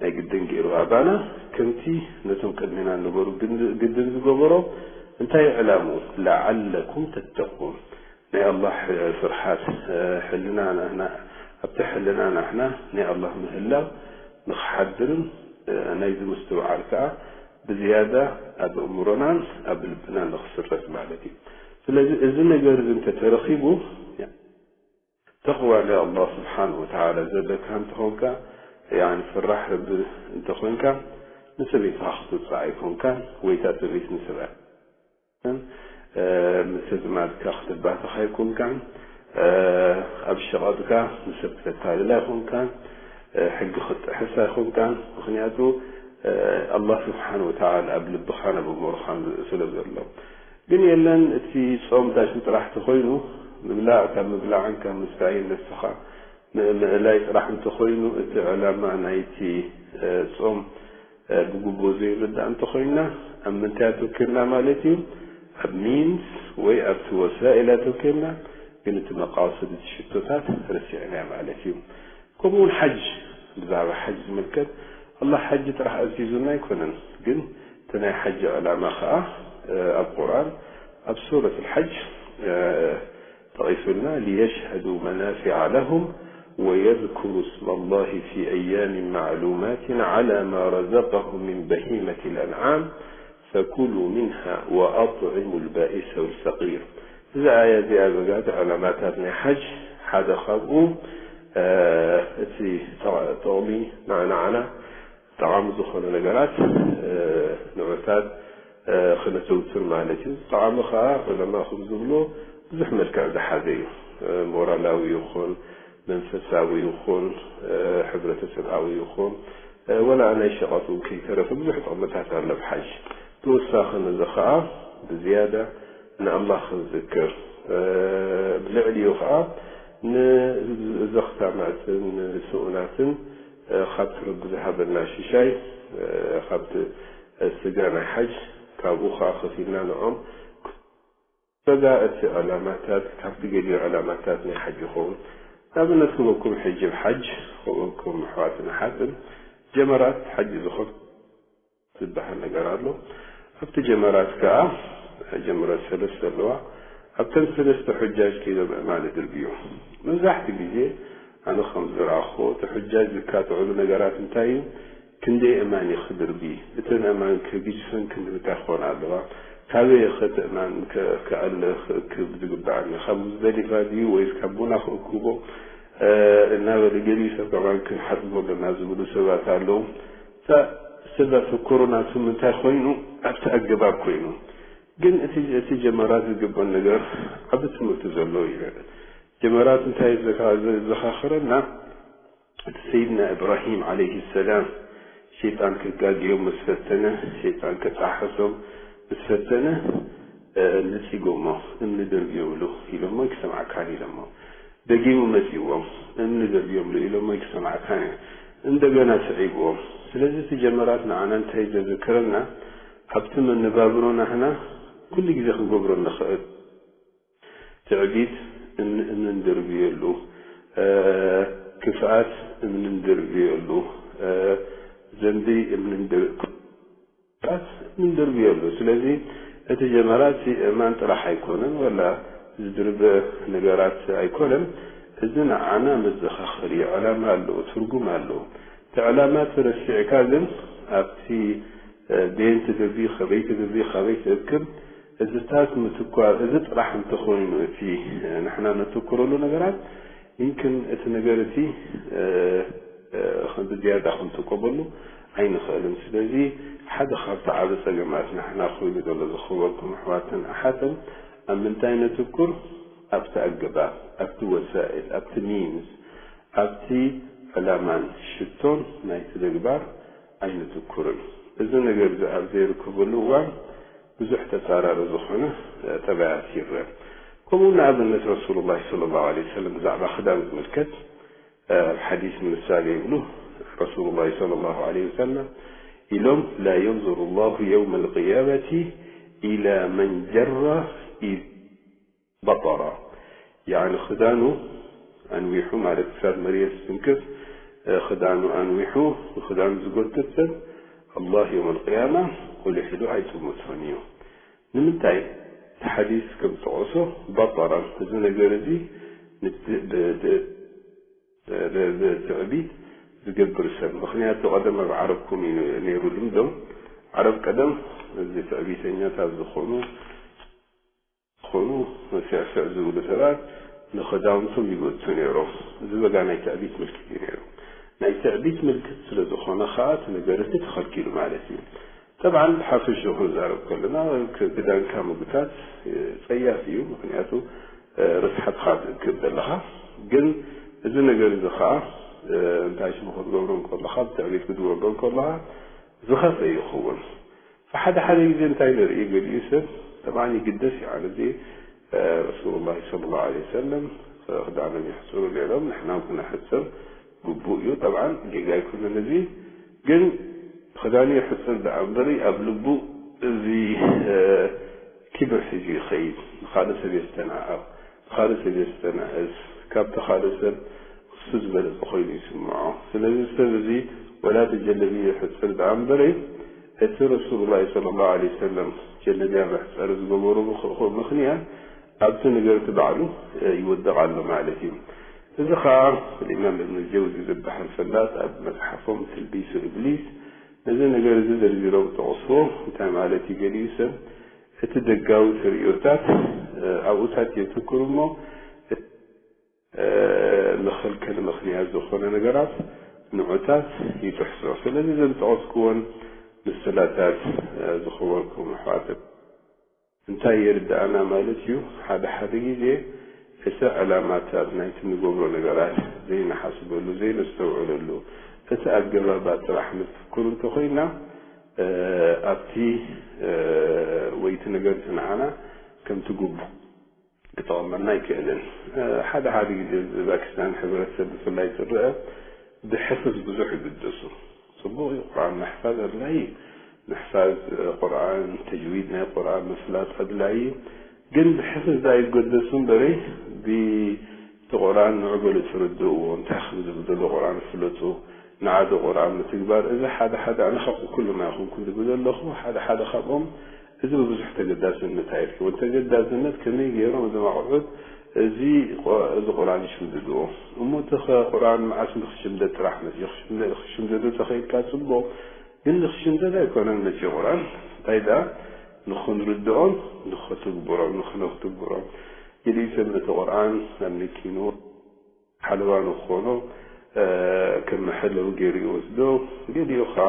ናይ ግድን ገይሩ ኣባና፣ ከምቲ ነቶም ቅድሚና ነበሩ ግድን ዝገበሮ። እንታይ ዕላሙ? ለዓለኩም ተተቁን። ናይ ኣላህ ፍርሓት፣ ሕልና ናህና፣ ኣብቲ ሕልና ናህና ናይ ኣላህ ምህላው ንኽሓድርን፣ ናይዚ ምስትውዓል ከኣ ብዝያዳ ኣብ ኣእምሮናን ኣብ ልብናን ንኽስረጽ ማለት እዩ። ስለዚ እዚ ነገር እዚ እንተተረኺቡ፣ ተቕዋ ናይ ኣላህ ስብሓንሁ ወተዓላ ዘለካ እንተኾንካ፣ ያኒ ፈራሕ ረቢ እንተኾንካ፣ ንሰበይትኻ ክትውጽእ ኣይኮንካን፣ ወይ እታ ሰበይቲ ንሰብኣይ እ፣ ምስ ኣዝማድካ ክትባተኽ ኣይኮንካን፣ እ፣ ኣብ ሸቐጥካ ንሰብ ክተታልል ኣይኮንካን፣ እ፣ ሕጊ ክትጥሕስ ኣይኮንካን። ምኽንያቱ፣ እ፣ ኣላህ ስብሓን ወተዓላ ኣብ ልብኻን ኣብ ኣእምሮኻን ስለ ዘሎ። ግን የለን፣ እቲ ጾም ዳሽን ጥራሕ ተኾይኑ፣ ምብላዕ፣ ካብ ምብላዕን ካብ ምስታይን ነፍስኻ ም-፣ ምእላይ ጥራሕ እንተኾይኑ፣ እቲ ዕላማ ናይቲ፣ እ፣ ጾም፣ እ፣ ብግቡእ ዘይንርዳእ እንተኾይንና፣ ኣብ ምንታይ ኣተኪርና ማለት እዩ? ኣብ ሚንስ ወይ ኣብቲ ወሳኢል ኣተኪርና፣ ግን እቲ መቃስድ፣ እቲ ሽቶታት ረሲዕናዮ ማለት እዩ። ከምኡ እውን ሓጅ፣ ብዛዕባ ሓጅ ዝምልከት፣ ኣላህ ሓጅ ጥራሕ ኣዚዙና ኣይኮነን፣ ግን እቲ ናይ ሓጅ ዕላማ ኸዓ፣ እ፣ ኣብ ቁርኣን፣ ኣብ ሱረት ኣልሓጅ፣ እ፣ ጠቒሱልና፣ ሊየሽሀዱ መናፊዐ ለሁም ويذكروا اسم الله في أيام معلومات على ما رزقهم من بهيمة الأنعام فكلوا منها وأطعموا البائس الفقير. እዛ ኣያ እዚኣ ዘጋት ዕላማታት ናይ ሓጅ ሓደ ካብኡ እቲ ጥቕሚ ንዓና ጠቓሚ ዝኾነ ነገራት ንዑታት ክነዘውትር ማለት እዩ። ጠቓሚ ከዓ ዑለማ ከም ዝብሎ ብዙሕ መልክዕ ዝሓዘ እዩ። ሞራላዊ ይኹን፣ መንፈሳዊ ይኹን፣ ሕብረተሰብኣዊ ይኹን፣ ወላ ናይ ሸቐጥ እውን ከይተረፈ ብዙሕ ጥቕምታት ኣሎ ኣብ ሓጅ። ተወሳኺ ነዚ ከዓ ብዝያዳ ንኣላህ ክንዝክር፣ ብልዕሊኡ ከዓ ንዘኽታማትን ንስኡናትን ካብቲ ረቢ ዝሃበና ሽሻይ ካብቲ ስጋ ናይ ሓጅ ካብኡ ከዓ ከፊልና ንዖም በጋ እቲ ዕላማታት ካብቲ ገሊኡ ዕላማታት ናይ ሓጅ ይኸውን። ንኣብነት ክበኩም ሕጂ ኣብ ሓጅ ክበኩም ኣሕዋትን ኣሓትን ጀመራት ሓጅ ዝኾን ዝበሃል ነገር ኣሎ። ኣብቲ ጀመራት ከዓ ጀመራት ሰለስተ ኣለዋ። ኣብተን ሰለስተ ሑጃጅ ከይዶም ኣእማን ይድርብዩ። መብዛሕቲ ግዜ ኣነ ከም ዝረኣኹ እቲ ሑጃጅ ዝካትዕሉ ነገራት እንታይ እዩ? ክንደይ ኣእማን እዩ ክድርቢ? እተን ኣእማን ከ ግጅፈን ክንዲ ምንታይ ክኾና ኣለዋ? ካበይ ኸ እቲ ኣእማን ከ-፣ ከኣለ ክእክብ ዝግብኣኒ? ካብ ሙዝደሊፋ ድዩ ወይስ ካብ ሙና ክእክቦ? እ፣ እናበለ ገሊኡ ሰብ ከማን ክንሓስቦ ኣለና ዝብሉ ሰባት ኣለዉ። እታ ሰብ ኣተኩሮ ናቱ ምንታይ ኮይኑ ኣብቲ ኣገባብ ኮይኑ። ግን እቲ፣ እቲ ጀመራት ዝግበን ነገር ዓቢ ትምህርቲ ዘለዎ እዩ። ጀመራት እንታይ ዘካ-፣ ዘ-፣ ዘኻኽረና? እቲ ሰይድና እብራሂም ዓለይሂ ሰላም ሸይጣን ክጋግዮም ምስ ፈተነ፣ ሸይጣን ክጣሕሶም ምስ ፈተነ፣ እ፣ ነጺጎሞ፣ እምኒ ደርብዮምሉ ኢሎሞ፣ ይክሰምዓካን ኢሎሞ። ደጊሙ መጺዎም፣ እምኒ ደርብዮምሉ ኢሎሞ፣ ይክሰምዓካን እዩ። እንደገና ስዒብዎም። ስለዚ እቲ ጀመራት ንዓና እንታይ ዘዘክረና? ኣብቲ መነባብሮ ናህና ኩሉ ግዜ ክንገብሮ ንኽእል። ትዕቢት እምኒ፣ እምኒ እንደርብየሉ፣ እ፣ ክፍኣት እምኒ እንደርብየሉ፣ እ፣ ዘንቢ እምኒ እንደር-፣ ክፍኣት እምኒ እንደርብየሉ። ስለዚ እቲ ጀመራት እቲ እማን ጥራሕ ኣይኮነን፣ ወላ ዝድርበ ነገራት ኣይኮነን። እዚ ንዓና መዘኻኸሪ ዕላማ ኣለዎ፣ ትርጉም ኣለዎ። እቲ ዕላማ ተረሲዕካ ግን ኣብቲ፣ እ፣ ቤን ትድርቢ፣ ከበይ ትድርቢ፣ ካበይ ትእክብ፣ እዚታት ምትኳር፣ እዚ ጥራሕ እንተኾይኑ እቲ፣ እ፣ ንሕና ነተኩረሉ ነገራት፣ ይምክን እቲ ነገር እቲ፣ እ፣ እ፣ ብዝያዳ ክንጥቀመሉ ኣይንኽእልን። ስለዚ ሓደ ካብቲ ዓቢ ጸገማት ንሕና ኮይኑ ዘሎ ዝኽበርኩም ኣሕዋትን ኣሓትን፣ ኣብ ምንታይ ነትኩር? ኣብቲ ኣገባብ፣ ኣብቲ ወሳኢል፣ ኣብቲ ሚንስ፣ ኣብቲ ዕላማን ሽቶን ናይቲ ተግባር ኣይንትኩርን። እዚ ነገር እዚ ኣብ ዘይርከበሉ እዋን ብዙሕ ተጻራሪ ዝኾነ፣ እ፣ ጠባያት ይረአ። ከምኡ ንኣብነት ረሱሉላህ ሰለላሁ ዐለይሂ ወሰለም ብዛዕባ ክዳን ዝምልከት፣ እ፣ ኣብ ሓዲስ ንምሳሌ ይብሉ፣ ረሱሉላህ ሰለላሁ ዐለይሂ ወሰለም ኢሎም፣ لا ينظر الله يوم القيامة إلى من جر إذ بطر. ያዕኒ ክዳኑ ኣንዊሑ ማለት ክሳብ መሬት ዝትንክፍ፣ እ፣ ክዳኑ ኣንዊሑ ንክዳኑ ዝጎትት ሰብ ኣላህ የውመል ቅያማ ቁሊሕ ኢሉ ኣይጥምቶን እዩ። ንምንታይ? እቲ ሓዲስ ከም ዝጠቐሶ በጠራን እዚ ነገር እዚ ንት-፣ ብ-፣ ብ-፣ ብ-፣ ብ-፣ ትዕቢት ዝገብር ሰብ። ምኽንያቱ ቀደም ኣብ ዓረብ ከምኡ እዩ ነይሩ ልምዶም። ዓረብ ቀደም እዚ ትዕቢተኛታት ዝኾኑ ዝኾኑ ስዕስዕ ዝብሉ ሰባት ንኽዳውንቶም ይጎቱ ነይሮም። እዚ በጋ ናይ ትዕቢት ምልክት እዩ ነይሩ። ናይ ትዕቢት ምልክት ስለ ዝኾነ ኸዓ እቲ ነገር እዚ ተኸልኪሉ ማለት እዩ። ጠብዓን ብሓፈሽኡ ክንዛረብ ከለና ክ-፣ ክዳንካ ምግታት፣ እ፣ ጸያፍ እዩ። ምኽንያቱ፣ እ፣ ርስሓትካ ትእክብ ዘለኻ። ግን እዚ ነገር እዚ ኸዓ፣ እ፣ እንታይ ሽሙ ክትገብሮ እንከለኻ፣ ብትዕቢት ክትገብሮ እንከለኻ ዝኸፍአ ይኸውን። ፈሓደ ሓደ ግዜ እንታይ ንርኢ፣ ገሊኡ ሰብ ጠብዓን ይግደስ እዩ። ኣነ እዚ፣ እ፣ ረሱሉላህ ሰለላሁ ዐለይሂ ወሰለም ክዳኖም ይሕጽሩ ነይሮም፣ ንሕና እውን ክነሕጽር ግቡእ እዩ። ጠብዓን ጌጋ ኣይኮነን እዚ፣ ግን ክዳኑ ይሕጽር ደኣ እምበሪ ኣብ ልቡ እዚ፣ እ፣ ኪብር ሒዙ ይኸይድ፣ ንኻልእ ሰብ የስተናዕቕ። ካልእ ሰብ የስተናእስ፣ ካብቲ ካልእ ሰብ እሱ ዝበለጸ ኮይኑ ይስምዖ። ስለዚ ሰብ እዚ ወላ እቲ ጀለብያ ይሕጽር ደኣ እምበረይ፣ እቲ ረሱሉላህ ሰለላሁ ዐለይሂ ወሰለም ጀለብያ መሕጸሪ ዝገበሩ ምኽ-፣ ምኽንያት ኣብቲ ነገር እቲ ባዕሉ፣ እ፣ ይወድቕ ኣሎ ማለት እዩ። እዚ ኸኣ ኢማም እብን ጀውዚ ዝበሃል ፈላጥ ኣብ መጽሓፎም ትልቢሱ እብሊስ ነዚ ነገር እዚ ዘርዚሮም ጠቕስዎ። እንታይ ማለት እዩ? ገሊኡ ሰብ እቲ ደጋዊ ተርእዮታት ኣብኡታት የትኩር እሞ መኸልከሊ ምኽንያት ዝኾነ ነገራት ንዑታት ይጥሕሶ። ስለዚ እዘን ዝጠቐስክወን ምስላታት ዝኸበርኩም ኣሕዋት እንታይ የርድኣና ማለት እዩ? ሓደ ሓደ ግዜ እቲ ዕላማታት ናይቲ ንገብሮ ነገራት ዘይንሓስበሉ፣ ዘይነስተውዕለሉ እቲ ኣገባባት ጥራሕ ንትኩር እንተኾይና ኣብቲ ወይ እቲ ነገር እቲ ንዓና ከምቲ ግቡእ ክጠቕመና ኣይክእልን። ሓደ ሓደ ግዜ እዚ ፓኪስታን ሕብረተሰብ ብፍላይ ዝረአ ብሕፍዝ ብዙሕ ይግደሱ። ጽቡቕ እዩ፣ ቁርኣን ምሕፋዝ ኣድላዪ እዩ። ምሕፋዝ ቁርኣን፣ ተጅዊድ ናይ ቁርኣን ምፍላጥ ኣድላዪ እዩ። ግን ብሕፍዝ ኣይገደሱ እምበረይ ብቲ ቁርኣን ንዑ በሉ ትርድእዎ፣ እንታይ ከም ዝብል ዘሎ ቁርኣን ፍለጡ፣ ንዓዲ ቁርኣን ምትግባር። እዚ ሓደ ሓደ ኣነ ካብ ኩሎም ኣይኹንኩን ዝብል ዘለኹ፣ ሓደ ሓደ ካብኦም እዚ ብብዙሕ ተገዳስነት ኣይረክቦን። ተገዳስነት ከመይ ገይሮም እዞም ኣቑሑት እዚ ቁ- እዚ ቁርኣን ይሽምድድዎ እሞ እቲ ኸ ቁርኣን መዓስ ንክሽምደድ ጥራሕ መፅዩ ክሽምደ- ክሽምደዱ ተኸኢልካ ፅቡቕ፣ ግን ንክሽምደድ ኣይኮነን መፅዩ ቁርኣን። እንታይ ደኣ ንክንርድኦም ንክትግብሮም ንክነክትግብሮም ገሊኡ ሰብ ነቲ ቁርኣን ኣብ መኪኑ ሓለዋ ንክኾኖ ከም መሐለዊ ገይሩ ይወስዶ። ገሊኡ ከዓ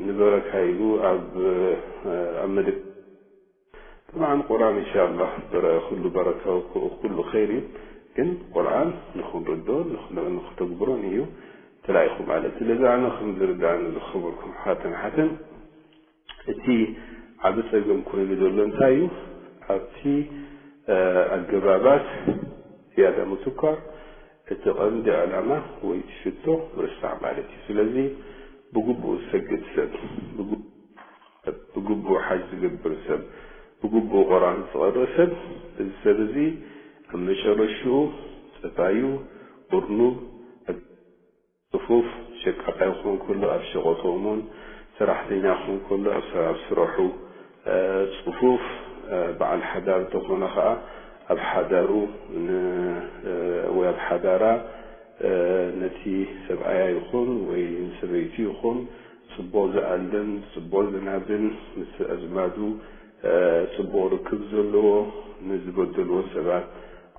ንበረካ ኢሉ ኣብ ኣብ መደብ ጥብዓን ቁርኣን እንሻላ ኩሉ በረካ ኩሉ ኸይር እዩ። ግን ቁርኣን ንክንርድኦን ንክተግብሮን እዩ ተላኢኹ ማለት። ስለዚ ኣነ ከም ዝርዳእኒ ዝኸበርኩም ሓተን ሓተን እቲ ዓቢ ጸገም ኮይኑ ዘሎ እንታይ እዩ? ኣብቲ ኣገባባት ዝያዳ ምትኳር፣ እቲ ቀንዲ ዕላማ ወይ እቲ ሽቶ ምርሳዕ ማለት እዩ። ስለዚ ብግቡእ ዝሰግድ ሰብ፣ ብግቡእ ሓጅ ዝገብር ሰብ፣ ብግቡእ ቁርኣን ዝቐርእ ሰብ፣ እዚ ሰብ እዚ ኣብ መጨረሽኡ ጠፋዩ፣ ቁርኑብ፣ ጽፉፍ ሸቃጣይ ክኾን ከሎ ኣብ ሸቐጦ እሙን፣ ሰራሕተኛ ክኾን ከሎ ኣብ ስራሑ ጽፉፍ፣ በዓል ሓዳር እንተኾነ ኸኣ ኣብ ሓዳሩ ወይ ኣብ ሓዳራ ነቲ ሰብኣያ ይኹን ወይ ንሰበይቱ ይኹን ጽቡቕ ዝኣልን ጽቡቕ ዝናብን ምስ ኣዝማዱ ጽቡቕ ርክብ ዘለዎ ንዝበደልዎ ሰባት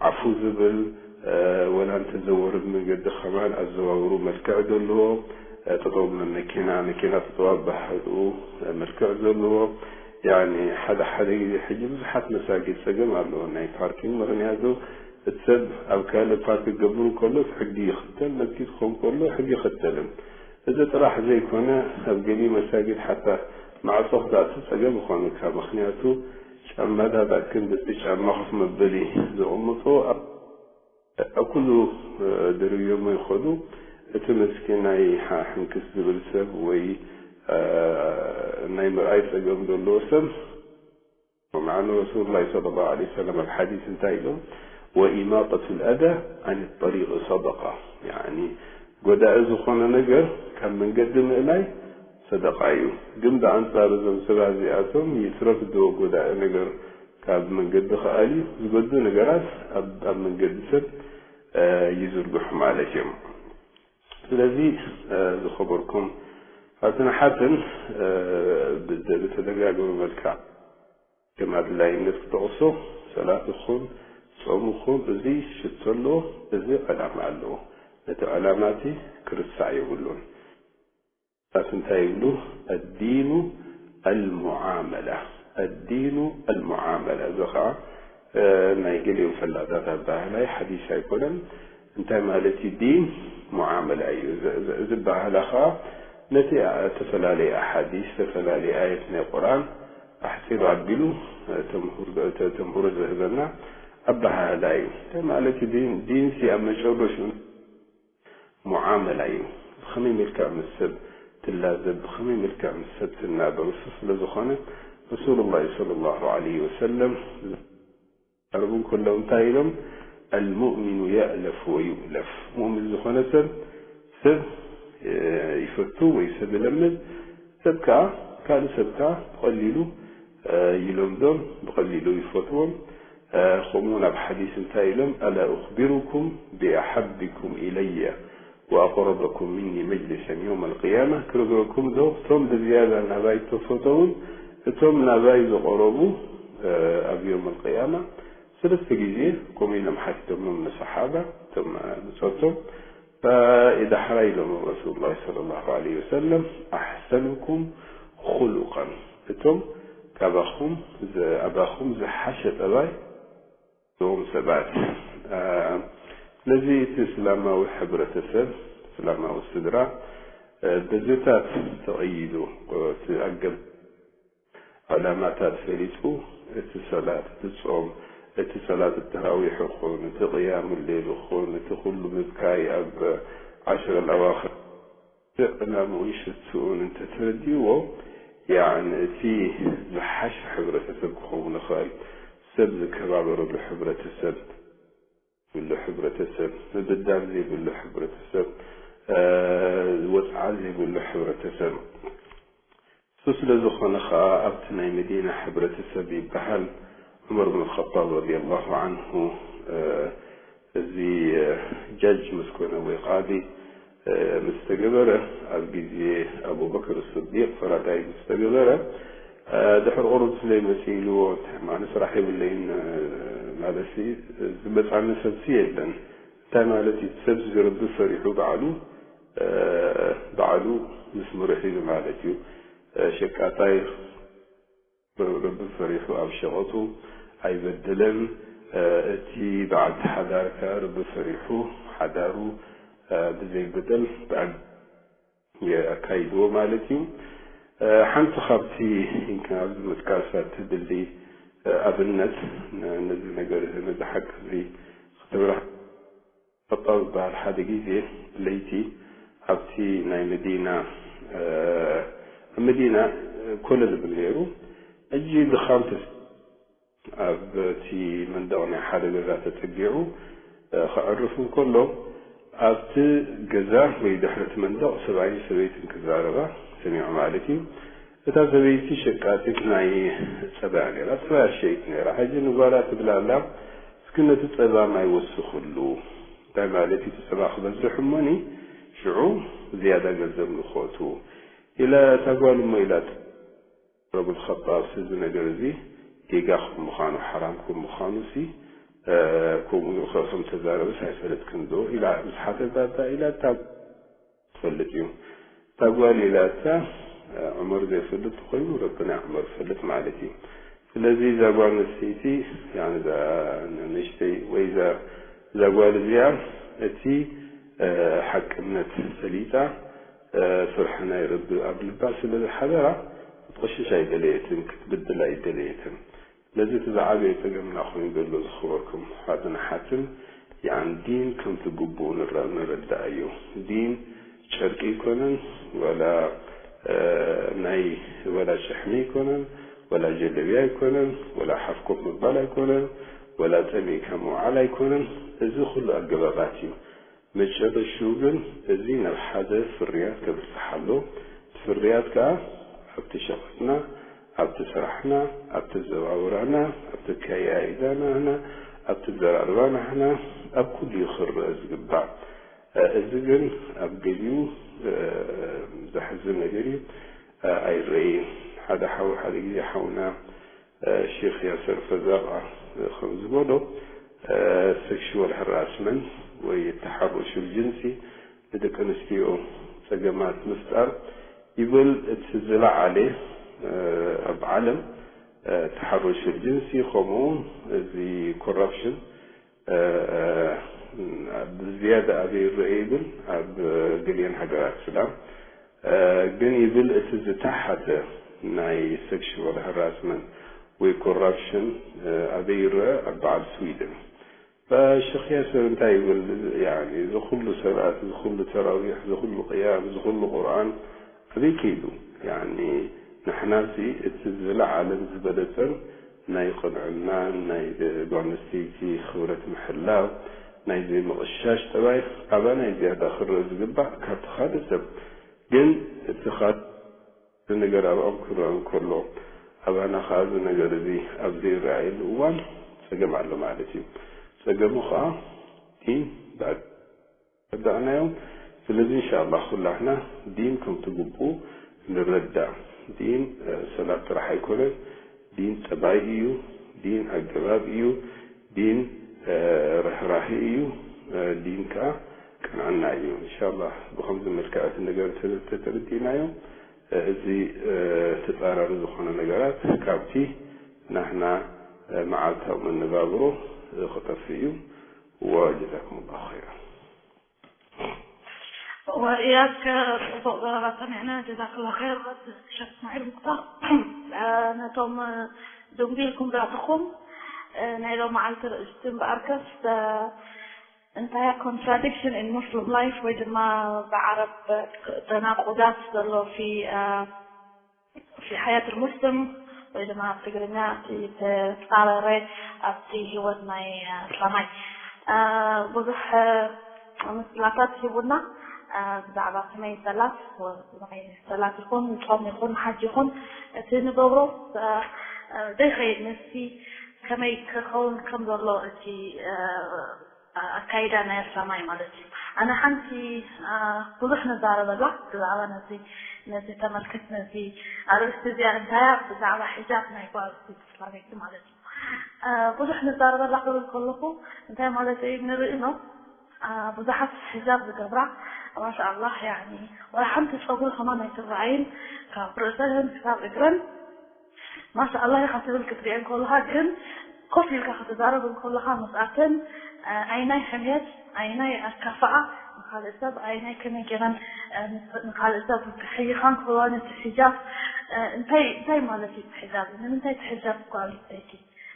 ዓፉ ዝብል ወላ እንተዘወረ ብመንገዲ ከማን ኣዘዋውሩ መልክዕ ዘለዎ ጠጠው መኪና መኪና ጠጠው ኣባሃልኡ መልክዕ ዘለዎ ያኒ ሓደ ሓደ ግዜ ሕጂ ብዙሓት መሳጊድ ጸገም ኣለዎ ናይ ፓርኪንግ ምኽንያቱ እቲ ሰብ ኣብ ካልእ ፓርክ ክገብር ከሎ ሕጊ ይኽተል መስጊድ ክኸውን ከሎ ሕጊ ይኽተልን እዚ ጥራሕ ዘይኮነ ኣብ ገሊኡ መሳጊድ ሓታ ማዕጾ ክተእቱ ጸገም ይኾነካ ምኽንያቱ ጫማታት ኣክንዲ እቲ ጫማ ኮፍ መበሊ ዘቕምጦ ኣብ ኩሉ ደርብዮሞ ይኸዱ። እቲ መስኪን ናይ ሕንክስ ዝብል ሰብ ወይ ናይ ምርኣይ ጸገም ዘለዎ ሰብ መዓኑ ረሱሉላህ ሰለላሁ ዐለይሂ ወሰለም ኣብ ሓዲስ እንታይ ኢሎም ወኢማጠቱ ልኣዛ ኣን ጠሪቅ ሰደቃ ያኒ ጎዳኢ ዝኾነ ነገር ካብ መንገዲ ምእላይ ሰደቃ እዩ። ግን ብኣንጻር እዞም ሰባት እዚኣቶም ይትረፍ ዶ ጎዳኢ ነገር ካብ መንገዲ ክኣልዩ ዝገዱ ነገራት ኣብ ኣብ መንገዲ ሰብ ይዝርግሑ ማለት እዮም። ስለዚ ዝኸበርኩም ኣትን ሓትን ብተደጋገመ መልክዕ ከም ኣድላይነት ክጠቕሶ ሰላት ይኹን ጾም ይኹን እዚ ሽቶ ኣለዎ፣ እዚ ዕላማ ኣለዎ። ነቲ ዕላማ እቲ ክርስዕ የብሉን። ኣት እንታይ ይብሉ ኣዲኑ ኣልሙዓመላ ኣዲኑ ኣልሙዓመላ እዚ ከዓ ናይ ገሊኦም ፈላጣት ኣባህላይ ሓዲስ ኣይኮነን። እንታይ ማለት እዩ ዲን ሙዓመላ እዩ። እዚ ኣባህላ ከዓ ነቲ ዝተፈላለየ ኣሓዲስ ዝተፈላለየ ኣየት ናይ ቁርኣን ኣሕፂር ኣቢሉ ተምህሮ ዝህበና ኣባህላ እዩ። እንታይ ማለት እዩ ዲን ዲንሲ ኣብ መጨረሽኡ ሙዓመላ እዩ። ብኸመይ መልክዕ ምስ ሰብ ትላዘብ፣ ብኸመይ መልክዕ ምስ ሰብ ትናበር፣ እሱ ስለ ዝኾነ ረሱሉ ላሂ ሰለላሁ ዐለይሂ ወሰለም ዝዛረቡ እንከለዉ እንታይ ኢሎም? ኣልሙእሚኑ የእለፍ ወዩእለፍ። ሙእሚን ዝኾነ ሰብ ሰብ ይፈቱ ወይ ሰብ ይለምድ፣ ሰብ ከዓ ካልእ ሰብ ከዓ ብቐሊሉ ይለምዶም፣ ብቐሊሉ ይፈትዎም። ከምኡ ናብ ሓዲስ እንታይ ኢሎም? ኣላ ኡኽቢሩኩም ብኣሓብኩም ኢለየ ወኣቕረበኩም ምኒ መጅሊሰን የውም ኣልቅያማ። ክነግረኩም ዶ እቶም ብዝያዳ ናባይ ተፈተውን እቶም ናባይ ዝቐረቡ ኣብ የውም ኣልቅያማ? ሰለስተ ግዜ ከምኡ ኢሎም ሓቲቶምሎም ንሰሓባ እቶም ብጾቶም። ዳሕራይ ኢሎም ረሱሉላህ ሰለላሁ ዐለይሂ ወሰለም ኣሕሰኑኩም ኹሉቀን፣ እቶም ካባኹም ኣባኹም ዝሓሸ ጠባይ ዘለዎም ሰባት። ስለዚ እቲ እስላማዊ ሕብረተሰብ፣ እስላማዊ ስድራ በዘታት ተቐይዱ፣ እቲ ኣገብ ዕላማታት ፈሊጡ፣ እቲ ሰላት፣ እቲ ጾም፣ እቲ ሰላት ተራዊሕ ይኹን፣ እቲ ቅያሙ ሌል ይኹን፣ እቲ ኩሉ ምብካይ ኣብ ዓሽረ ኣዋኽር ዕላምኡን ሽትኡን እንተተረዲእዎ፣ ያዕኒ እቲ ዝሓሸ ሕብረተሰብ ክኸውን ይኽእል። ሰብ ዝከባበረሉ ሕብረተሰብ፣ ዘይብሉ ሕብረተሰብ፣ ምብዳል ዘይብሉ ሕብረተሰብ፣ ወፅዓ ዘይብሉ ሕብረተሰብ። እሱ ስለ ዝኾነ ኸዓ ኣብቲ ናይ መዲና ሕብረተሰብ ይበሃል። ዑመር ብን ኸጣብ ረዲየላሁ ዓንሁ እዚ ጃጅ ምስ ኮነ ወይ ቃዲ ምስ ተገበረ፣ ኣብ ግዜ ኣቡበክር ስዲቅ ፈራዳይ ምስ ተገበረ፣ ድሕሪ ቁሩብ ስለ መፂኡ ኢልዎ፣ እንታይ ማለት ስራሕ የብለይን ማለት ዝመፃኒ ሰብሲ የለን። እንታይ ማለት እዩ? ሰብ ዝረቢ ፈሪሑ ባዕሉ ባዕሉ ምስ ምርሑ ኢሉ ማለት እዩ። ሸቃጣይ ረቢ ፈሪሑ ኣብ ሸቐጡ ኣይበደለን። እቲ በዓልቲ ሓዳር ከኣ ረቢ ፈሪሑ ሓዳሩ ብዘይበደል ብኣግ የካይድዎ ማለት እዩ። ሓንቲ ካብቲ ኣብዚ ምጥቃሳ ትድሊ ኣብነት ነዚ ነገር እዚ ነዚ ሓቂ እዚ ክትብርህ ኸጣብ ዝበሃል ሓደ ግዜ ለይቲ ኣብቲ ናይ መዲና ኣብ መዲና ኮለል ይብል ነይሩ። ሕጂ ድኻም ተስ ኣብቲ መንደቕ ናይ ሓደ ገዛ ተጸጊዑ ከዕርፍ እንከሎ ኣብቲ ገዛ ወይ ድሕሪ እቲ መንደቕ ሰብኣይን ሰበይትን ክዛረባ ሰሚዑ ማለት እዩ። እታ ሰበይቲ ሸቃጢት ናይ ጸባያ ነይራ፣ ጸባያ ሸይጥ ነይራ። ሕጂ ንጓላ ትብላ ኣላ፣ እስኪ ነቲ ጸባ ማይ ወስኽሉ። እንታይ ማለት እዩ? እቲ ጸባ ክበዝሕ እሞኒ ሽዑ ዝያዳ ገንዘብ ንኸእቱ ኢላ እታ ጓል እሞ ኢላ ረብል ኸጣብ እዚ ነገር እዚ ጌጋ ከም ምዃኑ፣ ሓራም ከም ምዃኑ ሲ ከምኡ ከም ተዛረበስ ኣይፈለጥክን ዶ ኢላ ምስ ሓተታታ ኢላ እታ ትፈልጥ እዩ። እታ ጓል ኢላታ ዑመር ዘይፈልጥ ተኾይኑ ረቢ ናይ ዑመር ይፈልጥ ማለት እዩ። ስለዚ እዛ ጓል ኣንስተይቲ ያኒ እዛ ንእሽተይ ወይ እዛ እዛ ጓል እዚኣ እቲ ሓቅነት ፈሊጣ ስርሒ ናይ ረቢ ኣብ ልባ ስለ ዝሓደራ ክትቆሽሽ ኣይደለየትን፣ ክትብድል ኣይደለየትን። ስለዚ እቲ ዝዓበየ ጸገምና ኮይኑ ዘሎ ዝኸበርኩም ኣሕዋትን ኣሓትን ያኒ ዲን ከምቲ ግቡኡ ንረ- ንረዳኣዮ። ዲን ጨርቂ ኣይኮነን፣ ወላ ናይ ወላ ጭሕሚ ኣይኮነን፣ ወላ ጀለብያ ኣይኮነን፣ ወላ ሓፍኮፍ ምባል ኣይኮነን፣ ወላ ጠሚእካ ምውዓል ኣይኮነን። እዚ ኩሉ ኣገባባት እዩ። መጨረሽኡ ግን እዚ ናብ ሓደ ፍርያት ከብጽሕ ኣሎ። እቲ ፍርያት ከኣ ኣብቲ ሸቐጥና፣ ኣብቲ ስራሕና፣ ኣብቲ ዘዋውራና፣ ኣብቲ ከያይዳና ህና፣ ኣብቲ ዘራርባና ህና፣ ኣብ ኩሉ እዩ ክረአ ዝግባእ። እዚ ግን ኣብ ገሊኡ ዘሕዝን ነገር እዩ፣ ኣይረእይን። ሓደ ሓው ሓደ ግዜ ሓውና ሼክ ያሰር ፈዛቃ ከም ዝበሎ፣ ሴክሽዋል ሃራስመንት ወይ ተሓሮሹል ጅንሲ ንደቂ ኣንስትዮ ጸገማት ምፍጣር ይብል። እቲ ዝለዓለ ኣብ ዓለም ተሓሮሹል ጅንሲ ከምኡ እዚ ኮራፕሽን ብዝያዳ ኣበይ ይረአ ይብል ኣብ ገሊአን ሃገራት እስላም ግን ይብል እቲ ዝተሓተ ናይ ሴክሽዋል ሃራስመንት ወይ ኮራፕሽን ኣበይ ይረአ ኣብ በዓል ስዊድን። ሸኽ ያስር እንታይ ይብል? ያኒ እዚ ኩሉ ሰላት፣ እዚ ኩሉ ተራዊሕ፣ እዚ ኩሉ ቅያም፣ እዚ ኩሉ ቁርኣን ኣበይ ከይዱ? ያኒ ንሕናሲ እቲ ዝለዓለን ዝበለጸን ናይ ቅንዕናን ናይ ጓል ኣንስተይቲ ክብረት ምሕላው ናይ ዘይምቕሻሽ ጠባይ ኣባና እዩ ዝያዳ ክረአ ዝግባእ ካብቲ ካልእ ሰብ። ግን እቲ ካልእ እዚ ነገር ኣብኦም ክረአ እንከሎ ኣባና ከኣ እዚ ነገር እዚ ኣብ ዘይረኣየሉ እዋን ጸገም ኣሎ ማለት እዩ። ጸገሙ ኸዓ ዲን ተረዳእናዮም። ስለዚ እንሻላ ኩላህና ዲን ከምቲ ግቡኡ ንረዳእ። ዲን ሰላት ጥራሕ ኣይኮነን። ዲን ጠባይ እዩ። ዲን ኣገባብ እዩ። ዲን ርህራሄ እዩ። ዲን ከዓ ቅንዕና እዩ። እንሻላ ብኸምዚ መልክዕ እቲ ነገር ተተረዲእናዮ፣ እዚ ተፃራሪ ዝኾነ ነገራት ካብቲ ናህና መዓልታዊ መነባብሮ ክጠፍእ እዩ። ወጀዛኩም ላሁ ኸይራ። ወእያከ ጽቡቕ ዘረባ ሰሚዕና ጀዛክላ ኸይር። ሸክ ስማዒል ሙክታር፣ ነቶም ድንጉ ኢልኩም ዝኣተኹም፣ ናይ ሎም መዓልቲ ርእስቲ እምበኣርከስ እንታይ contradiction in Muslim life ወይ ድማ ብዓረብ ተናቁዳት ዘሎ ፊ ፊ ሓያት ሙስሊም ወይ ድማ ኣብ ትግርኛ እቲ ተፃረረ ኣብቲ ህይወት ናይ ኣስላማይ ብዙሕ ምስላታት ሂቡና። ብዛዕባ ከመይ ሰላት ሰላት ይኹን ፆም ይኹን ሓጅ ይኹን እቲ ንገብሮ ዘይኸይድ ምስቲ ከመይ ክኸውን ከም ዘሎ እቲ ኣካይዳ ናይ ኣስላማይ ማለት እዩ። ኣነ ሓንቲ ብዙሕ ንዛረበላ ብዛዕባ ነዚ ነዚ ተመልክት ነዚ ኣርእስቲ እዚኣ እንታይ እያ ብዛዕባ ሒጃብ ናይ ጓል ኣንስተይቲ እስላመይቲ ማለት እዩ። ብዙሕ ንዛረበላ ክብል ከለኹ እንታይ ማለት እዩ ንርኢ ነው። ብዙሓት ሒጃብ ዝገብራ ማሻ ኣላህ ያኒ ወላ ሓንቲ ፀጉሪ ከማን ኣይትረኣይን ካብ ርእሰን ክሳብ እግረን ማሻ ኣላህ ኢኻ ትብል ክትሪኤን ከለኻ ግን ኮፍ ኢልካ ክትዛረብ እንከለኻ ምስኣተን ኣይናይ ሕምየት ኣይናይ ኣካፍኣ ንካልእ ሰብ ኣይናይ ከመይ ገይረን ንካልእ ሰብ ክሕይኻን ከለዋ ነቲ ሕጃብ እንታይ እንታይ ማለት እዩ እቲ ሕጃብ ንምንታይ እቲ ሕጃብ ጓል ኣንስተይቲ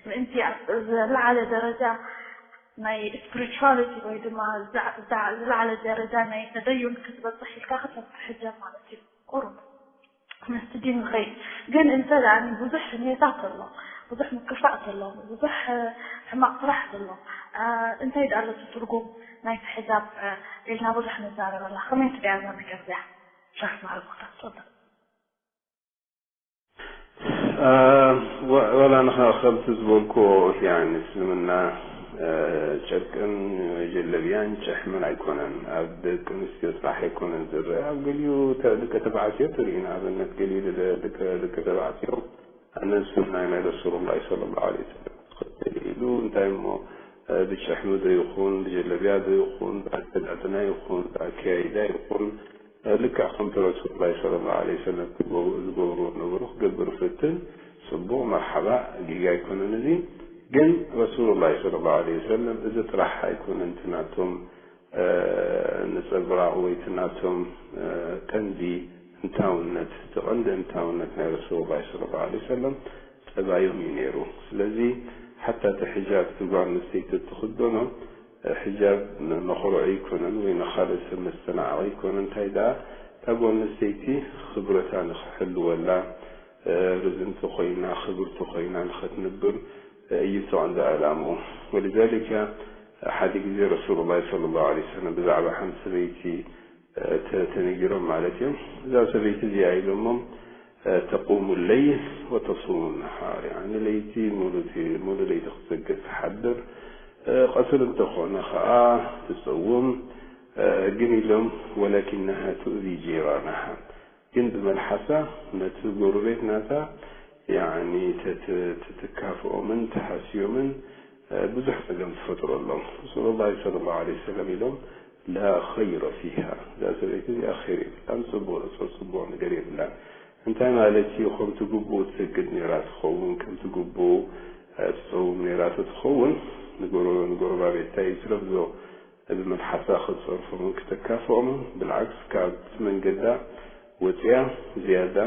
ምእንቲ ዝለዓለ ደረጃ ናይ spirituality ወይ ድማ ዝለዓለ ደረጃ ናይ ተደዩን ክትበፅሕ ኢልካ ክትነብር ሕጃብ ማለት እዩ ቁሩብ ምስቲ ዲን ንኸይድ ግን እንተ ደኣ ብዙሕ ሕሜታት ኣሎ ብዙሕ ምክፋእ ኣሎ ብዙሕ ሕማቕ ስራሕ ኣሎ እንታይ ደኣ ኣሎ እቲ ትርጉም ናይቲ ሕጃብ ኢልና ብዙሕ ንዛረበላ ከመይ ትሪኣ እዛ ነገር እዚኣ ሸክ ማዕርጉታ ትፈል ወላ ንኻ ከምቲ ዝበልኩ እስልምና ጨርቅን ጀለብያን ጨሕምን ኣይኮነን ኣብ ደቂ ኣንስትዮ ጥራሕ ኣይኮነን ዝረአ ኣብ ገሊኡ ደቂ ተባዕትዮ ትርኢ ንኣብነት ገሊኡ ደቂ ተባዕትዮ ኣነ ሱና ናይ ረሱሉላሂ ሰለላሁ ዐለይሂ ወሰለም ክኽተል ኢሉ እንታይ እሞ ብጨሕሚ ዶ ይኹን ብጀለብያ ዶ ይኹን ብኣከዳድና ይኹን ብኣከያይዳ ይኹን ልክዕ ከምቲ ረሱሉላሂ ሰለላሁ ዐለይሂ ወሰለም ዝገብርዎ ነበሩ ክገብር እፈትን። ፅቡቕ መርሓባ ጌጋ ኣይኮነን እዚ። ግን ረሱሉላሂ ሰለላሁ ዐለይሂ ወሰለም እዚ ጥራሕ ኣይኮነን እቲ ናቶም ነፀብራቕ ወይ እቲ ናቶም ቀንዲ እንታውነት እቲ ቀንዲ እንታውነት ናይ ረሱሉላሂ ሰለላሁ ዐለይሂ ወሰለም ጠባዮም እዩ ነይሩ። ስለዚ ሓታ እቲ ሕጃብ እቲ ጓል ኣንስተይቲ እትኽደኖ ሕጃብ መኹርዒ ኣይኮነን ወይ ንኻልእ ሰብ መስተናዓቒ ኣይኮነን። እንታይ ደኣ እታ ጓል ኣንስተይቲ ኽብረታ ንኽሕልወላ ርዝንቲ ኮይና ኽብርቲ ኮይና ንኽትንብር እዩ እቲ ቀንዲ ዕላምኡ። ولذلك ሓደ ግዜ ረሱሉላሂ ሰለላሁ ዐለይሂ ወሰለም ብዛዕባ ሓንቲ ሰበይቲ ተነጊሮም ማለት እዮም። እዛ ሰበይቲ እዚኣ ኢሎሞም تقوم الليل وتصوم النهار يعني ለይቲ ሙሉእ ለይቲ ክትሰግድ ትሓድር ቀትሪ እንተኾነ ኸዓ ትፀውም ግን ኢሎም ولكنها تؤذي جيرانها ግን ብመልሓሳ ነቲ ጎረቤት ናታ ያኒ ትትካፍኦምን ትሓስዮምን ብዙሕ ፀገም ትፈጥረሎም። ረሱሉላሂ ሰለላሁ ዐለይሂ ወሰለም ኢሎም لا خير فيها እዛ ሰበይቲ እዚኣ ኸይር የብላን፣ ፅቡቕ ፅቡቕ ነገር የብላን። እንታይ ማለት እዩ? ከምቲ ግቡኡ ትሰግድ ነይራ ትኸውን፣ ከምቲ ግቡኡ ትፀውም ነይራ ተትኸውን ንጎረባቤታ ይትረፍዶ ብመልሓሳ ክትፀርፎም ክትካፍኦም ብልዓክስ ካብቲ መንገዳ ወፅያ ዝያዳ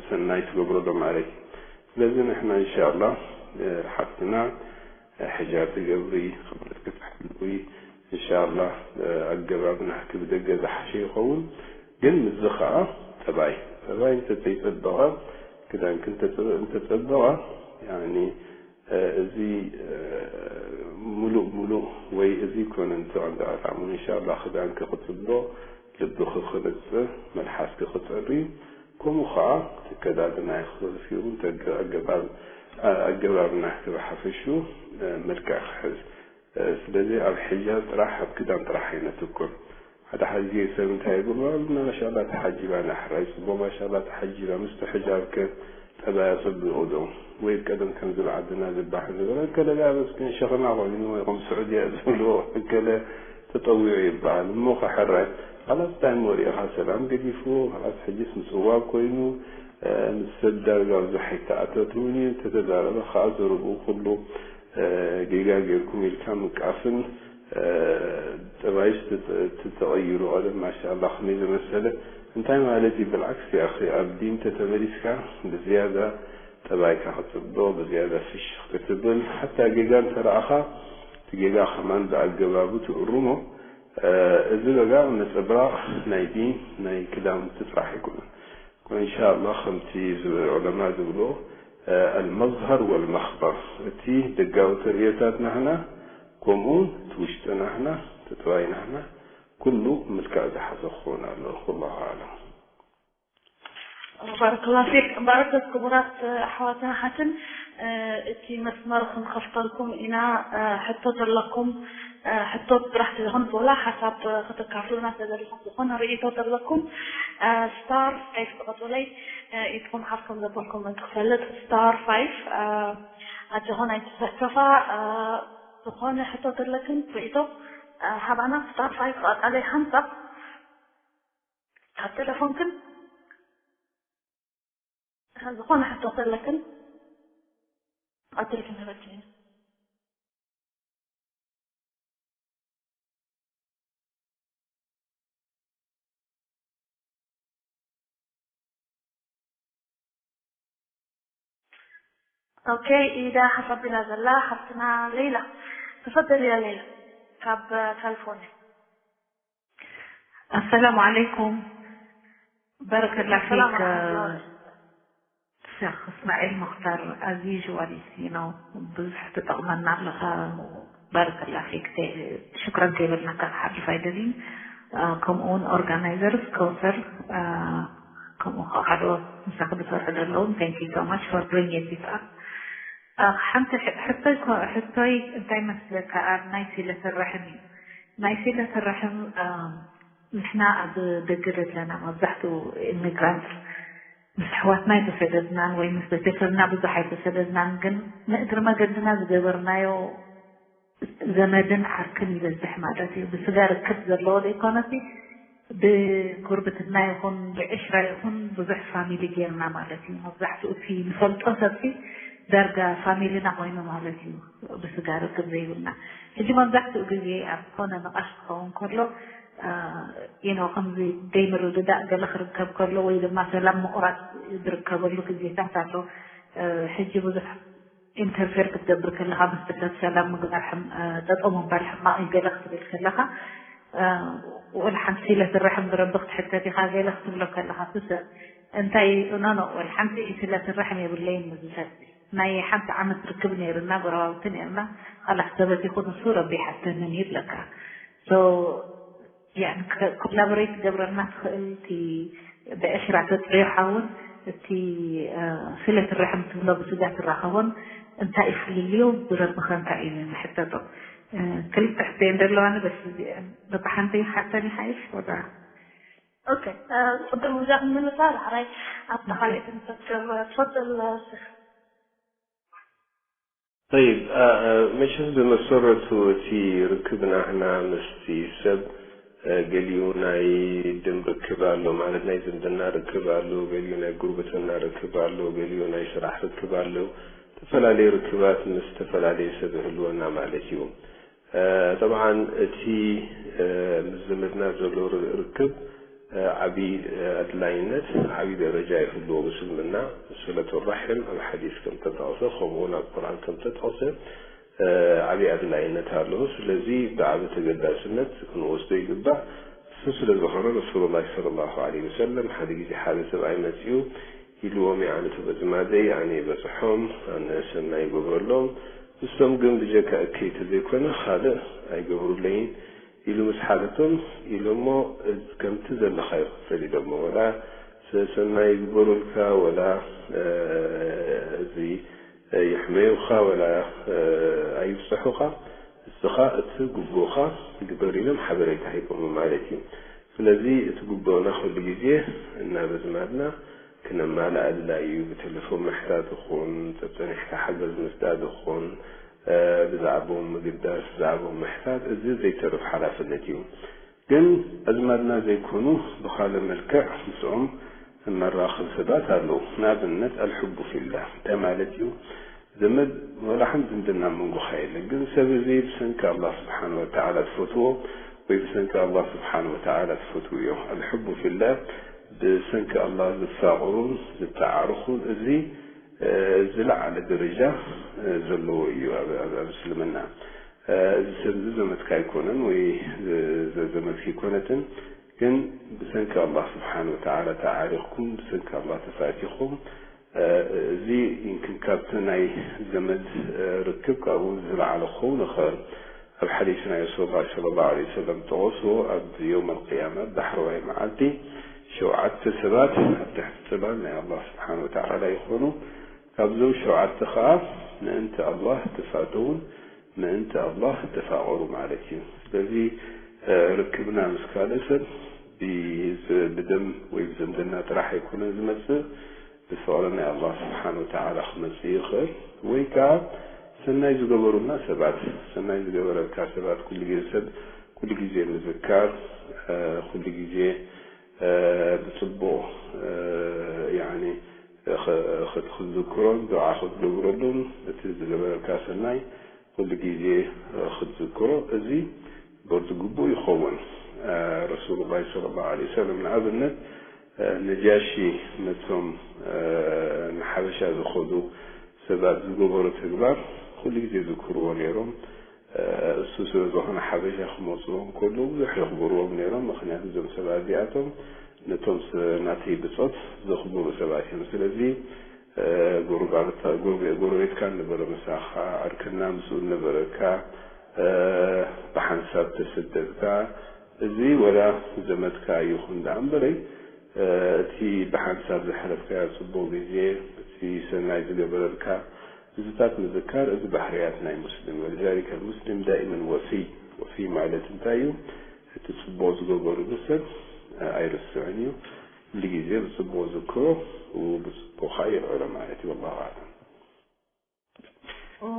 ሰናይ ትገብረሎም ማለት እዩ። ስለዚ ንሕና እንሻላ ሓፍትና ሕጃብ ትገብሪ ክብረትኪ ትሕልዊ እንሻላ ኣገባብ ናህኪ ብደገ ዝሓሸ ይኸውን። ግን ምስዚ ከዓ ጠባይ ጠባይ እንተዘይፀበቐ ክዳንኪ እንተፀበቐ ያኒ እዚ ሙሉእ ሙሉእ ከምኡ ኮነ እንተ ቀንዲ ዕላምኡ እንሻላ ክዳንኪ ክፅብቕ ልብኺ ክነፅር መልሓስኪ ክፀሪ ከምኡ ከዓ እቲ ኣከዳድናኺ ክህልፍ እውን ተገ ኣገባብ ኣገባብና ብሓፈሹ መልክዕ ክሕዝ። ስለዚ ኣብ ሕጃብ ጥራሕ፣ ኣብ ክዳን ጥራሕ ኣይነትኩር። ሓደ ሓደ ግዜ ሰብ እንታይ ይብል፣ "ዋላ ማሻላ ተሓጂባ፣ ናሕራይ ጽቡቅ ማሻላ ተሓጂባ፣ ምስቲ ሕጃብ ከ ጠባያ ጽቡቅ ዶ?" ወይ ቀደም ከምዚ ኣብ ዓድና ዝባሃል ዝነበረ፣ "እከለ ደኣ መስኪን ሸኽና ኮይኑ ወይ ከም ስዑድያ ዝብልዎ፣ እከለ ተጠዊዑ ይበሃል እሞ ከሕራይ፣ ኻላስ እንታይ እሞ ርኢኻ፣ ሰላም ገዲፉ፣ ኻላስ ሕጅስ ምጽዋር ኮይኑ፣ ምስ ሰብ ዳርጋ ብዙሕ ኣይተኣተትውን እዩ፣ እንተተዛረበ ኸኣ ዘረብኡ ኩሉ ጌጋ ጌርኩም ኢልካ ምንቃፍን፣ ጠባይስ ትተ-፣ ትተቐይሩ፣ ቀደም ማሻኣላ ከመይ ዝመሰለ፣ እንታይ ማለት እዩ?" ብልዓክስ ያኺ፣ ኣብ ዲን ተተመሊስካ ብዝያዳ ጠባይካ ክጽብቕ፣ ብዝያዳ ፍሽኽ ክትብል፣ ሓታ ጌጋ እንተረኣኻ እቲ ጌጋ ከማን ብኣገባቡ ትእርሞ። እዚ በጋ ነጸብራቕ ናይ ዲን ናይ ክዳውንቲ ጥራሕ ኣይኮነን። ኢንሻኣላህ ከምቲ ዝብ-፣ ዑለማ ዝብልዎ፣ ኣልመዝሀር ወልመኽበር፣ እቲ ደጋዊ ተርእዮታት ናህና፣ ከምኡ እቲ ውሽጢ ናህና፣ እቲ ጥባይ ናህና፣ ኩሉ ምልክዕ ዝሓዘ ክኸውን ኣለዎ። ወላሁ ኣዕለም። ባረከላ ፊክ። ባረከት ክቡራት ኣሕዋትን ኣሓትን፣ እቲ መስመር ክንኸፍተልኩም ኢና። ሕቶ ተለኩም፣ ሕቶ ጥራሕ ዘይኮነስ ወላ ሓሳብ ከተካፍሉና ተደሊኹም፣ ዝኾነ ርእይቶ ተለኩም፣ ስታር ፋይፍ ትቐጥለይ፣ ኢድኩም ሓፍ ከም ዘበልኩም ምእንቲ ክፈልጥ፣ ስታር ፋይፍ። ኣጆኹን ኣይትሰከፋ። ዝኾነ ሕቶ ተለክን ርእይቶ ሃባና፣ ስታር ፋይፍ ትቐጠለይ ሓንሳብ ካብ ቴሌፎንክን ዝኾነ ሕቶ ተለክን ቀቲልክን ንረክብ ኢና። ኦኬ፣ ኢዳ ሓሳቢላ ዘላ ሓፍትና ሌላ። ተፈደሊ ያ ሌላ ካብ ካሊፎርኒያ። ኣሰላሙ ዓለይኩም። በረከላ ፊክ ሸክ እስማዒል ሙክታር። As usual you know ብዙሕ ትጠቕመና ኣለኻ። በረከላ ፊክ። ሽክረን ከይበልናካ ክሓልፍ ኣይደልን። ከምኡ እውን organizers፣ ከውሰር፣ ከምኡ ከዓ ካልኦት ምሳኺ ዝሰርሑ ዘለዉ thank you so much for bringing this up። ሓንቲ ሕቶይ እንታይ መስለካ ኣብ ናይ ሲለ ስራሕን እዩ። ናይ ሲለ ስራሕን ንሕና ኣብ ደገ ዘለና መብዛሕትኡ immigrants ምስ ኣሕዋትና ኣይተሰደድናን ወይ ምስ ቤተሰብና ብዙሕ ኣይተሰደድናን፣ ግን ንእግሪ መገድና ዝገበርናዮ ዘመድን ዓርክን ይበዝሕ ማለት እዩ። ብስጋ ርክብ ዘለዎ ዘይኮነሲ ብጉርብትና ይኹን ብዕሽራ ይኹን ብዙሕ ፋሚሊ ጌርና ማለት እዩ። መብዛሕትኡ እቲ ንፈልጦ ሰብሲ ዳርጋ ፋሚሊና ኮይኑ ማለት እዩ፣ ብስጋ ርክብ ዘይብልና። ሕጂ መብዛሕትኡ ግዜ ኣብ ዝኾነ ንቓሽ ክኸውን ከሎ you know ከምዚ ደይ ምርድዳእ ገለ ክርከብ ከሎ ወይ ድማ ሰላም ምቑራፅ ዝርከበሉ ግዜታት ኣሎ። ሕጂ ብዙሕ interfere ክትገብር ከለኻ ምስቲ ሰብ ሰላም ምግባር ጠጠው ምባል ሕማቕ እዩ ገለ ክትብል ከለኻ ወላ ሓንቲ ኢለ ስርሕም ብረቢ ክትሕተት ኢኻ ገለ ክትብሎ ከለኻ እቲ ሰብ እንታይ no no ወላ ሓንቲ ኢለ ስርሕም የብለይን እዚ ሰብ ናይ ሓንቲ ዓመት ርክብ ነይርና ጎረባብቲ ነይርና ኻላስ ሰበት ይኹን እሱ ረቢ ይሓተንን ይብለካ so collaborate ክገብረልና ትኽእል እቲ ብዕሽራ ተፅዕዮ ሓውን እቲ ስለ ትረሕም ትብሎ ብስጋ ትራኸቦን እንታይ እዩ ፍልልዮ ብረብኸ እንታይ እዩ ንሕተቶ ክልተ ሕተይ እንደለዋኒ በስ እዚአን በብሓንተይ ሓተኒ ሓይሽ ወዳ ኦኬ ቅድም እዛ ክምልሳ ዳሕራይ ኣብታ ካልኣይቲ ንሰክር ትፈضል طيب መቸስ ብመሰረቱ እቲ ርክብ ናህና ምስቲ ሰብ ገሊኡ ናይ ደም ርክብ ኣሎ ማለት ናይ ዝምድና ርክብ ኣሎ፣ ገሊኡ ናይ ጉርብትና ርክብ ኣሎ፣ ገሊኡ ናይ ስራሕ ርክብ ኣሎ። ዝተፈላለዩ ርክባት ምስ ዝተፈላለዩ ሰብ ይህልወና ማለት እዩ። ጠብዓን እቲ ምስ ዘመድና ዘሎ ርክብ ዓቢ ኣድላይነት ዓቢ ደረጃ ይህልዎ ብስልምና ስለቱ ራሕም ኣብ ሓዲስ ከም ተጠቕሰ ከምኡውን ኣብ ቁርኣን ከም ተጠቕሰ ዓቢ ኣድላይነት ኣለዎ ስለዚ ብዓቢ ተገዳስነት ክንወስዶ ይግባእ እሱ ስለ ዝኾነ ረሱሉላህ ሰለላሁ ዐለይሂ ወሰለም ሓደ ግዜ ሓደ ሰብኣይ መጺኡ ኢልዎም ይዓኒ እቶም ኣዝማደይ ኣነ ይበጽሖም ኣነ ሰናይ ይገብረሎም ንሶም ግን ብጀካ እከይ ተዘይኮነ ካልእ ኣይገብሩለይን ኢሉ ምስ ሓተቶም ኢሎሞ ከምቲ ዘለኻዮ ክፈል ኢሎሞ ወላ ሰናይ ይግበሩልካ ወላ እዚ ይሕመዩኻ ወላ ኣይብፅሑኻ፣ እስኻ እቲ ግቡእኻ ግበር ኢሎም ሓበሬታ ሂቦም ማለት እዩ። ስለዚ እቲ ግቡእና ኩሉ ግዜ እናብ ኣዝማድና ክነማልኣላ እዩ። ብቴሌፎን ምሕታት ይኹን፣ ጸብጸኒሕካ ሓገዝ ምስዳድ ይኹን፣ ብዛዕባኦም ምግዳስ፣ ብዛዕባኦም ምሕታት፣ እዚ ዘይተርፍ ሓላፍነት እዩ። ግን ኣዝማድና ዘይኮኑ ብኻልእ መልክዕ ምስኦም እነራኽብ ሰባት ኣለዉ። ንኣብነት ኣልሕቡ ፊላህ እንታይ ማለት እዩ? ዘመድ ወላ ሓንቲ ዝምድና ኣብ መንጎኻ የለን። ግን ሰብ እዚ ብሰንኪ ኣላህ ስብሓን ወተዓላ ትፈትዎ ወይ ብሰንኪ ኣላህ ስብሓን ወተዓላ ትፈትውዮ። ኣልሕቡ ፊላህ ብሰንኪ ኣላህ ዝፋቕሩን ዝተዓርኹን እዚ ዝለዓለ ደረጃ ዘለዎ እዩ ኣብ እስልምና። እዚ ሰብ እዚ ዘመድካ ኣይኮነን ወይ ዘመድኪ ኣይኮነትን፣ ግን ብሰንኪ ኣላህ ስብሓን ወተዓላ ተዓሪኽኩም፣ ብሰንኪ ኣላህ ተፋቲኹም፣ እዚ እንክብካብቲ ናይ ዘመድ ርክብ ካብኡ ዝለዓለ ክኸውን ይኽእል። ኣብ ሓዲስ ናይ ረሱል ላ ሰለ ላሁ ዐለይሂ ወሰለም ጠቐስዎ፣ ኣብ የውም ኣልቅያማ ዳሕረዋይ መዓልቲ ሸውዓተ ሰባት ኣብ ትሕቲ ፅላል ናይ ኣላህ ስብሓን ወተዓላ ይኾኑ። ካብዞም ሸውዓተ ኸዓ ምእንቲ ኣላህ ተፋተውን ምእንቲ ኣላህ ተፋቐሩ ማለት እዩ። ስለዚ ርክብና ምስ ካልእ ሰብ ብደም ወይ ብዘምድና ጥራሕ ኣይኮነን ዝመፅእ፣ ብፍቕሪ ናይ ኣላህ ስብሓን ወተዓላ ክመፅእ ይኽእል። ወይ ከዓ ሰናይ ዝገበሩና ሰባት፣ ሰናይ ዝገበረልካ ሰባት ኩሉ ግዜ ሰብ ኩሉ ግዜ ምዝካር፣ ኩሉ ግዜ ብፅቡቕ ክትዝክሮን ዱዓ ክትገብረሉን እቲ ዝገበረልካ ሰናይ ኩሉ ግዜ ክትዝክሮ፣ እዚ በርዱ ግቡእ ይኸውን። ረሱሉላህ ሰለላሁ ዐለይሂ ወሰለም ንኣብነት ነጃሺ ነቶም ንሓበሻ ዝኸዱ ሰባት ዝገበሮ ተግባር ኩሉ ግዜ ዝክርዎ ነይሮም። እሱ ስለ ዝኾነ ሓበሻ ክመፅዎም ከለዉ ብዙሕ የኽብርዎም ነይሮም። ምኽንያቱ እዞም ሰባት እዚኣቶም ነቶም ናተይ ብፆት ዘኽብሩ ሰባት እዮም። ስለዚ ጎረቤትካ ነበረ ምሳኻ፣ ዕርክና ምስኡ ነበረካ፣ ብሓንሳብ ተሰደድካ፣ እዚ ወላ ዘመድካ ይኹን ደኣ እምበረይ እቲ ብሓንሳብ ዘሕለፍካዮ ፅቡቕ ግዜ፣ እቲ ሰናይ ዝገበረልካ፣ እዚታት ምዝካር እዚ ባህርያት ናይ ሙስሊም። ولذلك المسلم دائما وفي، ወፊ ማለት እንታይ እዩ? እቲ ፅቡቕ ዝገበሩሉ ሰብ ኣይርስዕን እዩ። ኩሉ ግዜ ብፅቡቕ ዝክሮ ብፅቡቕ ከዓ ይልዕሎ ማለት እዩ። والله أعلم።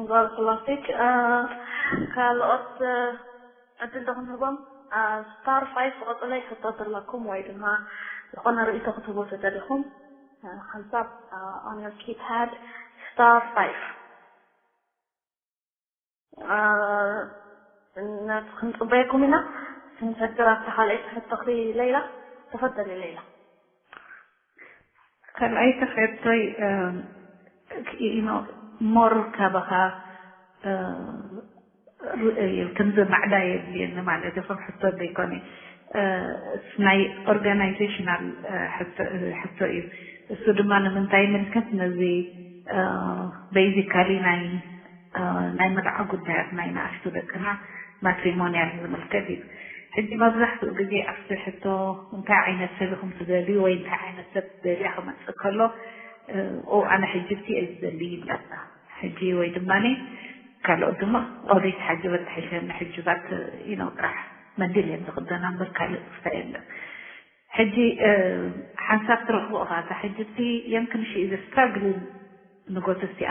ባረከላሁ ፊክ። ካልኦት ዕድል ዶ ክንህቦም? ስታር ፋይፍ ዝቐፅለ ይሕቶ ዘለኩም ወይ ድማ ዝኾነ ርእይቶ ክትህቦ ተደሊኹም ሓንሳብ on your keypad star five ነቲ ክንፅበየኩም ኢና። ክንሰግር ኣብታ ካልኣይቲ ሕቶኺ ሌላ። ተፈደሊ ሌላ። ካልኣይቲ ሕቶይ ኖ ሞር ካባኻ ከምዚ ማዕዳ የድልየኒ ማለት እዩ። ከም ሕቶ ዘይኮነ ናይ ኦርጋናይዜሽናል ሕቶ እዩ። እሱ ድማ ንምንታይ ይምልከት? ነዚ ቤዚካሊ ናይ ናይ መርዓ ጉዳያት ናይ ንኣሽቱ ደቅና ማትሪሞንያል ዝምልከት እዩ። ሕጂ መብዛሕትኡ ግዜ ኣብቲ ሕቶ እንታይ ዓይነት ሰብ ኢኹም ትደልዩ ወይ እንታይ ዓይነት ሰብ ትደልያ ክመፅእ ከሎ ኦ ኣነ ሕጂ እቲ እየ ዝደሊ ይብለና። ሕጂ ወይ ድማ ካልኦት ድማ ኦ ዘይተሓጀበት ትሕሸኒ ሕጂ ባት ኢኖ ጥራሕ መንዲል እየን ዝኽደና እምበር ካልእ ጥፍታ የለን። ሕጂ ሓንሳብ ትረኽቦ ኢኻ እታ ሕጂ እቲ የምክን ሺ ኢዘ ስትራግሊን ንጎት እቲኣ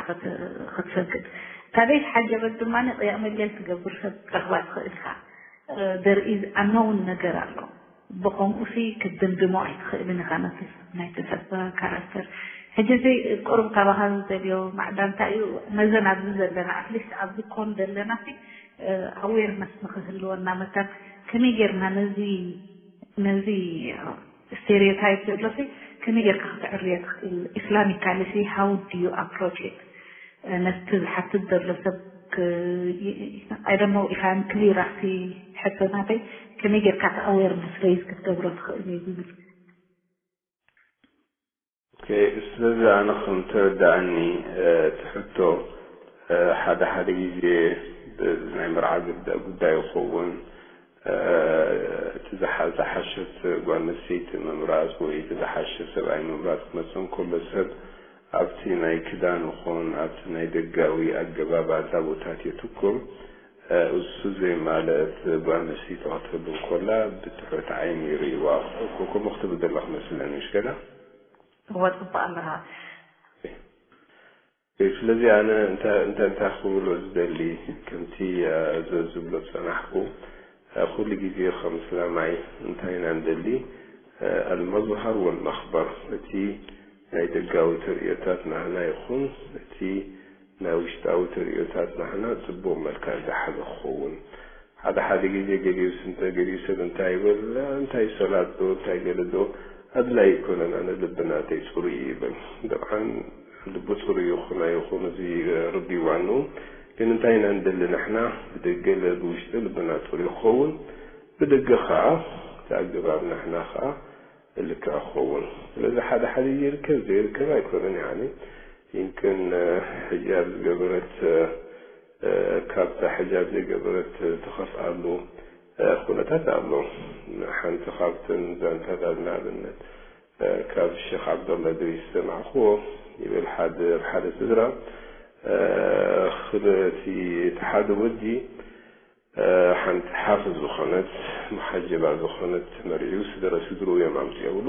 ክትሰግድ እታ ዘይተሓጀበት ድማ ቅያመ ሌል ትገብር ሰብ ክትረኽባ ትኽእል ኢኻ። There is unknown ነገር ኣሎ። ብኸምኡ ሲ ክትድምድሞ ኣይትኽእልን ኢኻ ነቲ ናይቲ ሰብ ካራክተር። ሕጂ እዚ ቁሩብ ካባኻ ዝደልዮ ማዕዳ እንታይ እዩ? ነዘን ኣብዚ ዘለና ኣትሊስት ኣብዚ ኮን ዘለና ሲ ኣዌርነስ ንኽህልወና መታን ከመይ ጌርና ነዚ ነዚ ስቴሪዮታይፕ ዘሎ ሲ ከመይ ጌርካ ክትዕርዮ ትኽእል? ኢስላሚካሊ ሲ how do you approach it? ነቲ ዝሓትት ዘሎ ሰብ I don't know if I'm clear ኣብቲ ሕቶ ናተይ ከመይ ጌርካ እቲ ኣዌርነስ ሬይዝ ክትገብሮ ትኽእል እዩ ዝብል። ኦኬ፣ ስለዚ ኣነ ከም ተረዳእኒ እቲ ሕቶ ሓደ ሓደ ግዜ ናይ መርዓ ጉዳይ ይኸውን፣ እቲ ዝሓሸት ጓል ኣንስተይቲ ምምራፅ ወይ እቲ ዝሓሸ ሰብኣይ ምምራፅ ክመፅእ እንከሎ ሰብ ኣብቲ ናይ ክዳን ይኹን ኣብቲ ናይ ደጋዊ ኣገባብ ኣዛቦታት የትኩር። እሱ ዘይማለት ጓል ኣንስተይቲ ክትህሉ እንከላ ብትሑት ዓይኒ ይርእይዋ። እኮ ከምኡ ክትብል ዘለኽ መስለኒ፣ ምሽ ገለ? እወ፣ ጽቡቕ ኣለኻ። ስለዚ ኣነ እንተ እንተ እንታይ ክብሎ ዝደሊ፣ ከምቲ እ፣ ዘ- ዝብሎ ዝጸናሕኩ፣ እ፣ ኩሉ ግዜ ከም ስላማይ እንታይ ኢና ንደሊ? እ፣ ኣልመዝሃር ወልመኽበር፣ እቲ ናይ ደጋዊ ተርእዮታት ናህና ይኹን እቲ ናይ ውሽጣዊ ተርእዮታት ናህና ጽቡቕ መልክዕ ዝሓዘ ክኸውን። ሓደ ሓደ ግዜ ገሊኡ ስንተ ገሊኡ ሰብ እንታይ ይብል፣ እንታይ ሰላት ዶ እንታይ ገለ ዶ ኣድላይ ኣይኮነን፣ ኣነ ልቢ ናተይ ጽሩይ እዩ ይብል። ደብዓን ልቡ ጽሩይ ይኹን ኣይኹን እዚ ርድይዋኑ፣ ግን እንታይ ኢና ንደሊ ንሕና ብደገ ለ ብውሽጢ ልብና ጽሩይ ክኸውን፣ ብደገ ኸኣ እቲ ኣገባብ ንሕና ኸኣ ልክዕ ክኸውን። ስለዚ ሓደ ሓደ ይርከብ ዘይርከብ ኣይኮነን። ያኒ ይምክን ሕጃብ ዝገበረት ካብታ ሕጃብ ዘይገበረት ትኸፍኣሉ ኩነታት ኣሎ። ሓንቲ ካብተን ዛንታታት ንኣብነት ካብ ሸኽ ዓብደላ ድሪስ ዝሰማዕክዎ ይብል ሓደ ሓደ ስድራ ክልቲ እቲ ሓደ ወዲ ሓንቲ ሓፍዝ ዝኾነት መሓጀባ ዝኾነት መሪዑ ስድረ ስድሩ እዮም ኣምፅኦሉ።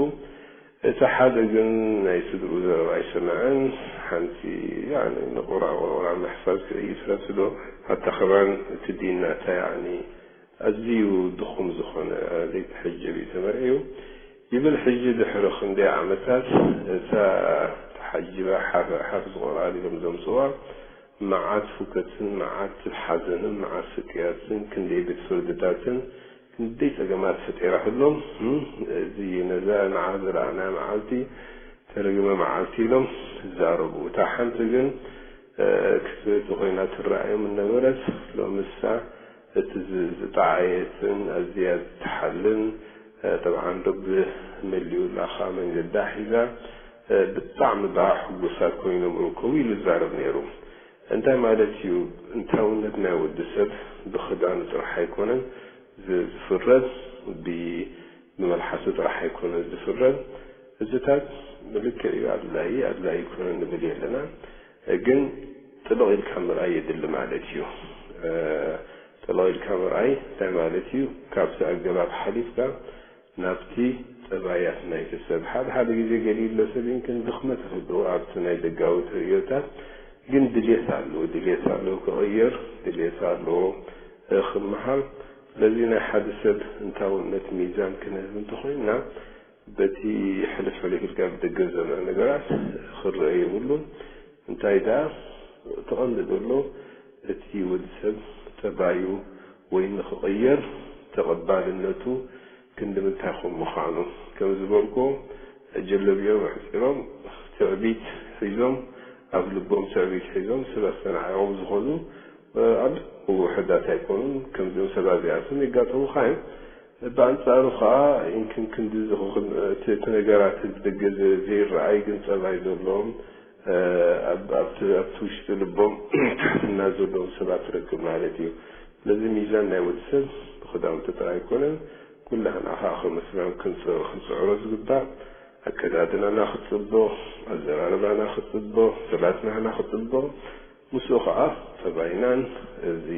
እቲ ሓደ ግን ናይ ስድሩ ዘረባ ኣይሰምዐን። ሓንቲ ያኒ ንቑራ ወላ ምሕፋዝ ክእይት ረስዶ ኣታ ኸማን እቲ ዲና እታ ያኒ ኣዝዩ ድኹም ዝኾነ ዘይትሕጀብ እዩ ተመርዕዩ ይብል። ሕጂ ድሕሪ ክንደይ ዓመታት እታ ተሓጂባ ሓፍ ዝቆልዓ ኢሎም ዘምፅዋ መዓት ሁከትን መዓት ሓዘንን መዓት ስቅያትን ክንደይ ቤት ፍርድታትን ክንደይ ፀገማት ፈጢራትሎም። እዚ ነዛ ንዓ ዝረኣና መዓልቲ ተረግመ መዓልቲ ኢሎም ይዛረቡ። እታ ሓንቲ ግን ክፍእቲ ኮይና ትረኣዮም እነበረት ሎምሳ እቲ ዝጠዓየትን ኣዝያ ዝትሓልን ጠብዓን ርቢ መሊኡላ ከዓ መንገዳ ሒዛ ብጣዕሚ ብኣ ሕጉሳት ኮይኖም ርከቡ ኢሉ ይዛረብ ነይሩ። እንታይ ማለት እዩ? እንታውነት ናይ ወዲ ሰብ ብኽዳኑ ጥራሕ ኣይኮነን ዝፍረድ፣ ብመልሓሱ ጥራሕ ኣይኮነን ዝፍረድ። እዚታት ብልክዕ እዩ ኣድላዪ ኣድላዪ ኣይኮነን ንብል የለና፣ ግን ጥልቕ ኢልካ ምርኣይ የድሊ ማለት እዩ። ጥልቕ ኢልካ ምርኣይ እንታይ ማለት እዩ? ካብቲ ኣገባብ ሓሊፍካ ናብቲ ጠባያት ናይቲ ሰብ። ሓደ ሓደ ግዜ ገሊኡ ለሰብ ይምክን ድኽመት ይህልዎ ኣብቲ ናይ ደጋዊ ተርእዮታት፣ ግን ድልየት ኣለዎ፣ ድልየት ኣለዎ ክቕየር፣ ድልየት ኣለዎ ክመሃር። ስለዚ ናይ ሓደ ሰብ እንታውነት ሚዛን ክንህብ እንተኾይንና በቲ ሕልፍ ሕልፍ ኢልካ ብደገ ዘሎ ነገራት ክረአ የብሉን። እንታይ ደኣ እቲ ቀንዲ ዘሎ እቲ ወዲ ሰብ ጠባዩ ወይ ንኽቕየር ተቐባልነቱ ክንዲ ምንታይ ከም ምዃኑ ከም ዝበልኩ ጀለቢኦም ኣሕፂሮም ትዕቢት ሒዞም ኣብ ልቦም ትዕቢት ሒዞም ሰብ ኣስተናዒቖም ዝኾኑ ኣብ ውሕዳት ኣይኮኑን። ከምዚኦም ሰባት እዚኣቶም የጋጥሙኻ እዮም። ብኣንጻሩ ኸኣ ይምክን ክንዲ እቲ ነገራት ብደገ ዘይረኣይ ግን ጸባይ ዘለዎም ኣብቲ ውሽጢ ልቦም ትሕትና ዘለዎም ሰባት ትረክብ ማለት እዩ። ስለዚ ሚዛን ናይ ወዲ ሰብ ብኽዳውንቲ ጥራይ ኣይኮነን። ኩላህና ኸኣ ከም እስላም ክንጽዕሮ ዝግባእ ኣከዳድናና ክጽብቕ፣ ኣዘራርባና ክጽብቕ፣ ሰላትናና ክጽብቕ፣ ምስኡ ኸኣ ጠባይናን እዚ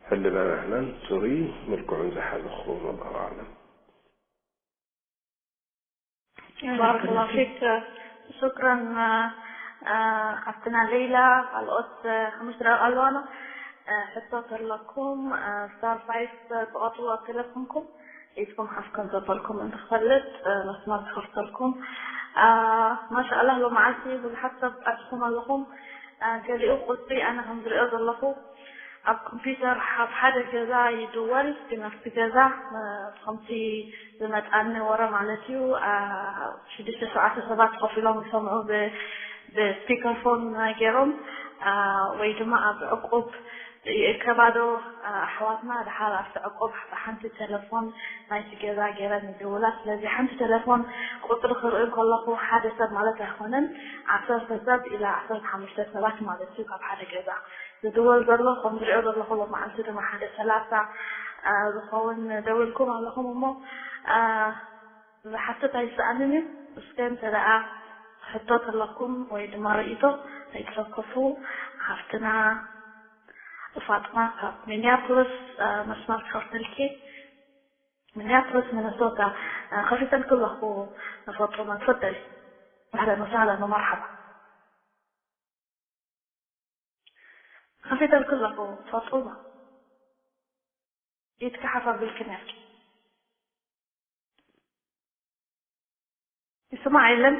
ሕልና ናህናን ጽሩይ መልክዑን ዝሓዘ ክኸውን። ወላሁ ኣዕለም። ባረከላሁ ፊክ። ሹክራን ሓፍትና ሌላ። ካልኦት ሓሙሽተ ደቂቕ ኣለዋና። ሕቶ ተለኩም ስታር ፋይፍ ትቐጥሉ ኣብ ቴሌፎንኩም ኢድኩም ሓፍ ከም ዘበልኩም እንትፈልጥ መስመር ክኸፍተልኩም። ማሻኣላህ ሎመዓልቲ ብዙሓት ሰብ ቀርብኩም ኣለኹም። ገሊኡ ቁፅሪ ኣነ ከም ዝሪኦ ዘለኹ ኣብ ኮምፒውተር ኣብ ሓደ ገዛ ይድወል፣ ግን ኣብቲ ገዛ ከምቲ ዝመፃኒ ወረ ማለት እዩ ሽዱሽተ ሸውዓተ ሰባት ኮፍ ኢሎም ይሰምዑ ብስፒከር ፎን ገይሮም ወይ ድማ ኣብ ዕቁብ ይእከባ ዶ ኣሕዋትና ድሓር ኣብቲ ዕቁብ ብሓንቲ ቴሌፎን ናይቲ ገዛ ገይረን ይድውላ። ስለዚ ሓንቲ ቴሌፎን ቁፅሪ ክርኢ ከለኹ ሓደ ሰብ ማለት ኣይኮነን፣ ዓሰርተ ሰብ ኢላ ዓሰርተ ሓሙሽተ ሰባት ማለት እዩ ካብ ሓደ ገዛ ዝድወል ዘሎ። ከም ዝሪኦ ዘለኹ ሎመዓልቲ ድማ ሓደ ሰላሳ ዝኸውን ደዊልኩም ኣለኹም እሞ ዝሓትት ኣይስኣንን እዩ። እስከ እንተ ደኣ ሕቶ ተለኩም ወይ ድማ ርእይቶ ኣይትሰከፉ። ሓፍትና ፋጥማ ካብ ሚኒያፖሊስ፣ እ፣ መስመር ክኸፍተልኪ። ሚኒያፖሊስ ሚነሶታ፣ እ፣ ከፊተልኪ ኣለኹ። ንፈጥሩና ትፈደሊ። ኣህለን ወሳህለን ወመርሓባ። ከፊተልኪ ኣለኹ ፈጥሩና። ኢድኪ ሓፍ ኣቢልኪ ነርኪ። ይስማዕ የለን?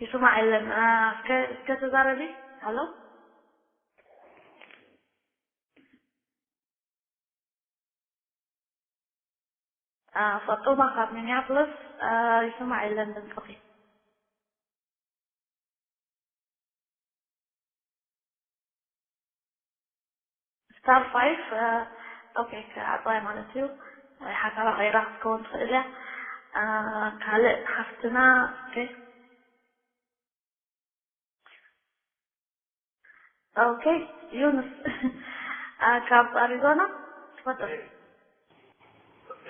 ይስማዕ የለን? አ፣ እስከ፣ እስከ ተዛረቢ። ሃሎ? አ፣ ፈጡማ ካብ ሚኒያፖሊስ፣ አ፣ ይስማዕ የለን ድምፅኺ። ስታር ፋይፍ፣ እ፣ ኦኬ፣ ክዓጽዋ ማለት እዩ። ወይ ሓሳባ ቀይራ ክትከውን ትኽእል እያ። እ፣ ካልእ ሓፍትና፣ ኦኬ። ኦኬ፣ ዩኑስ፣ እ፣ ካብ ኣሪዞና፣ ትፈጥር።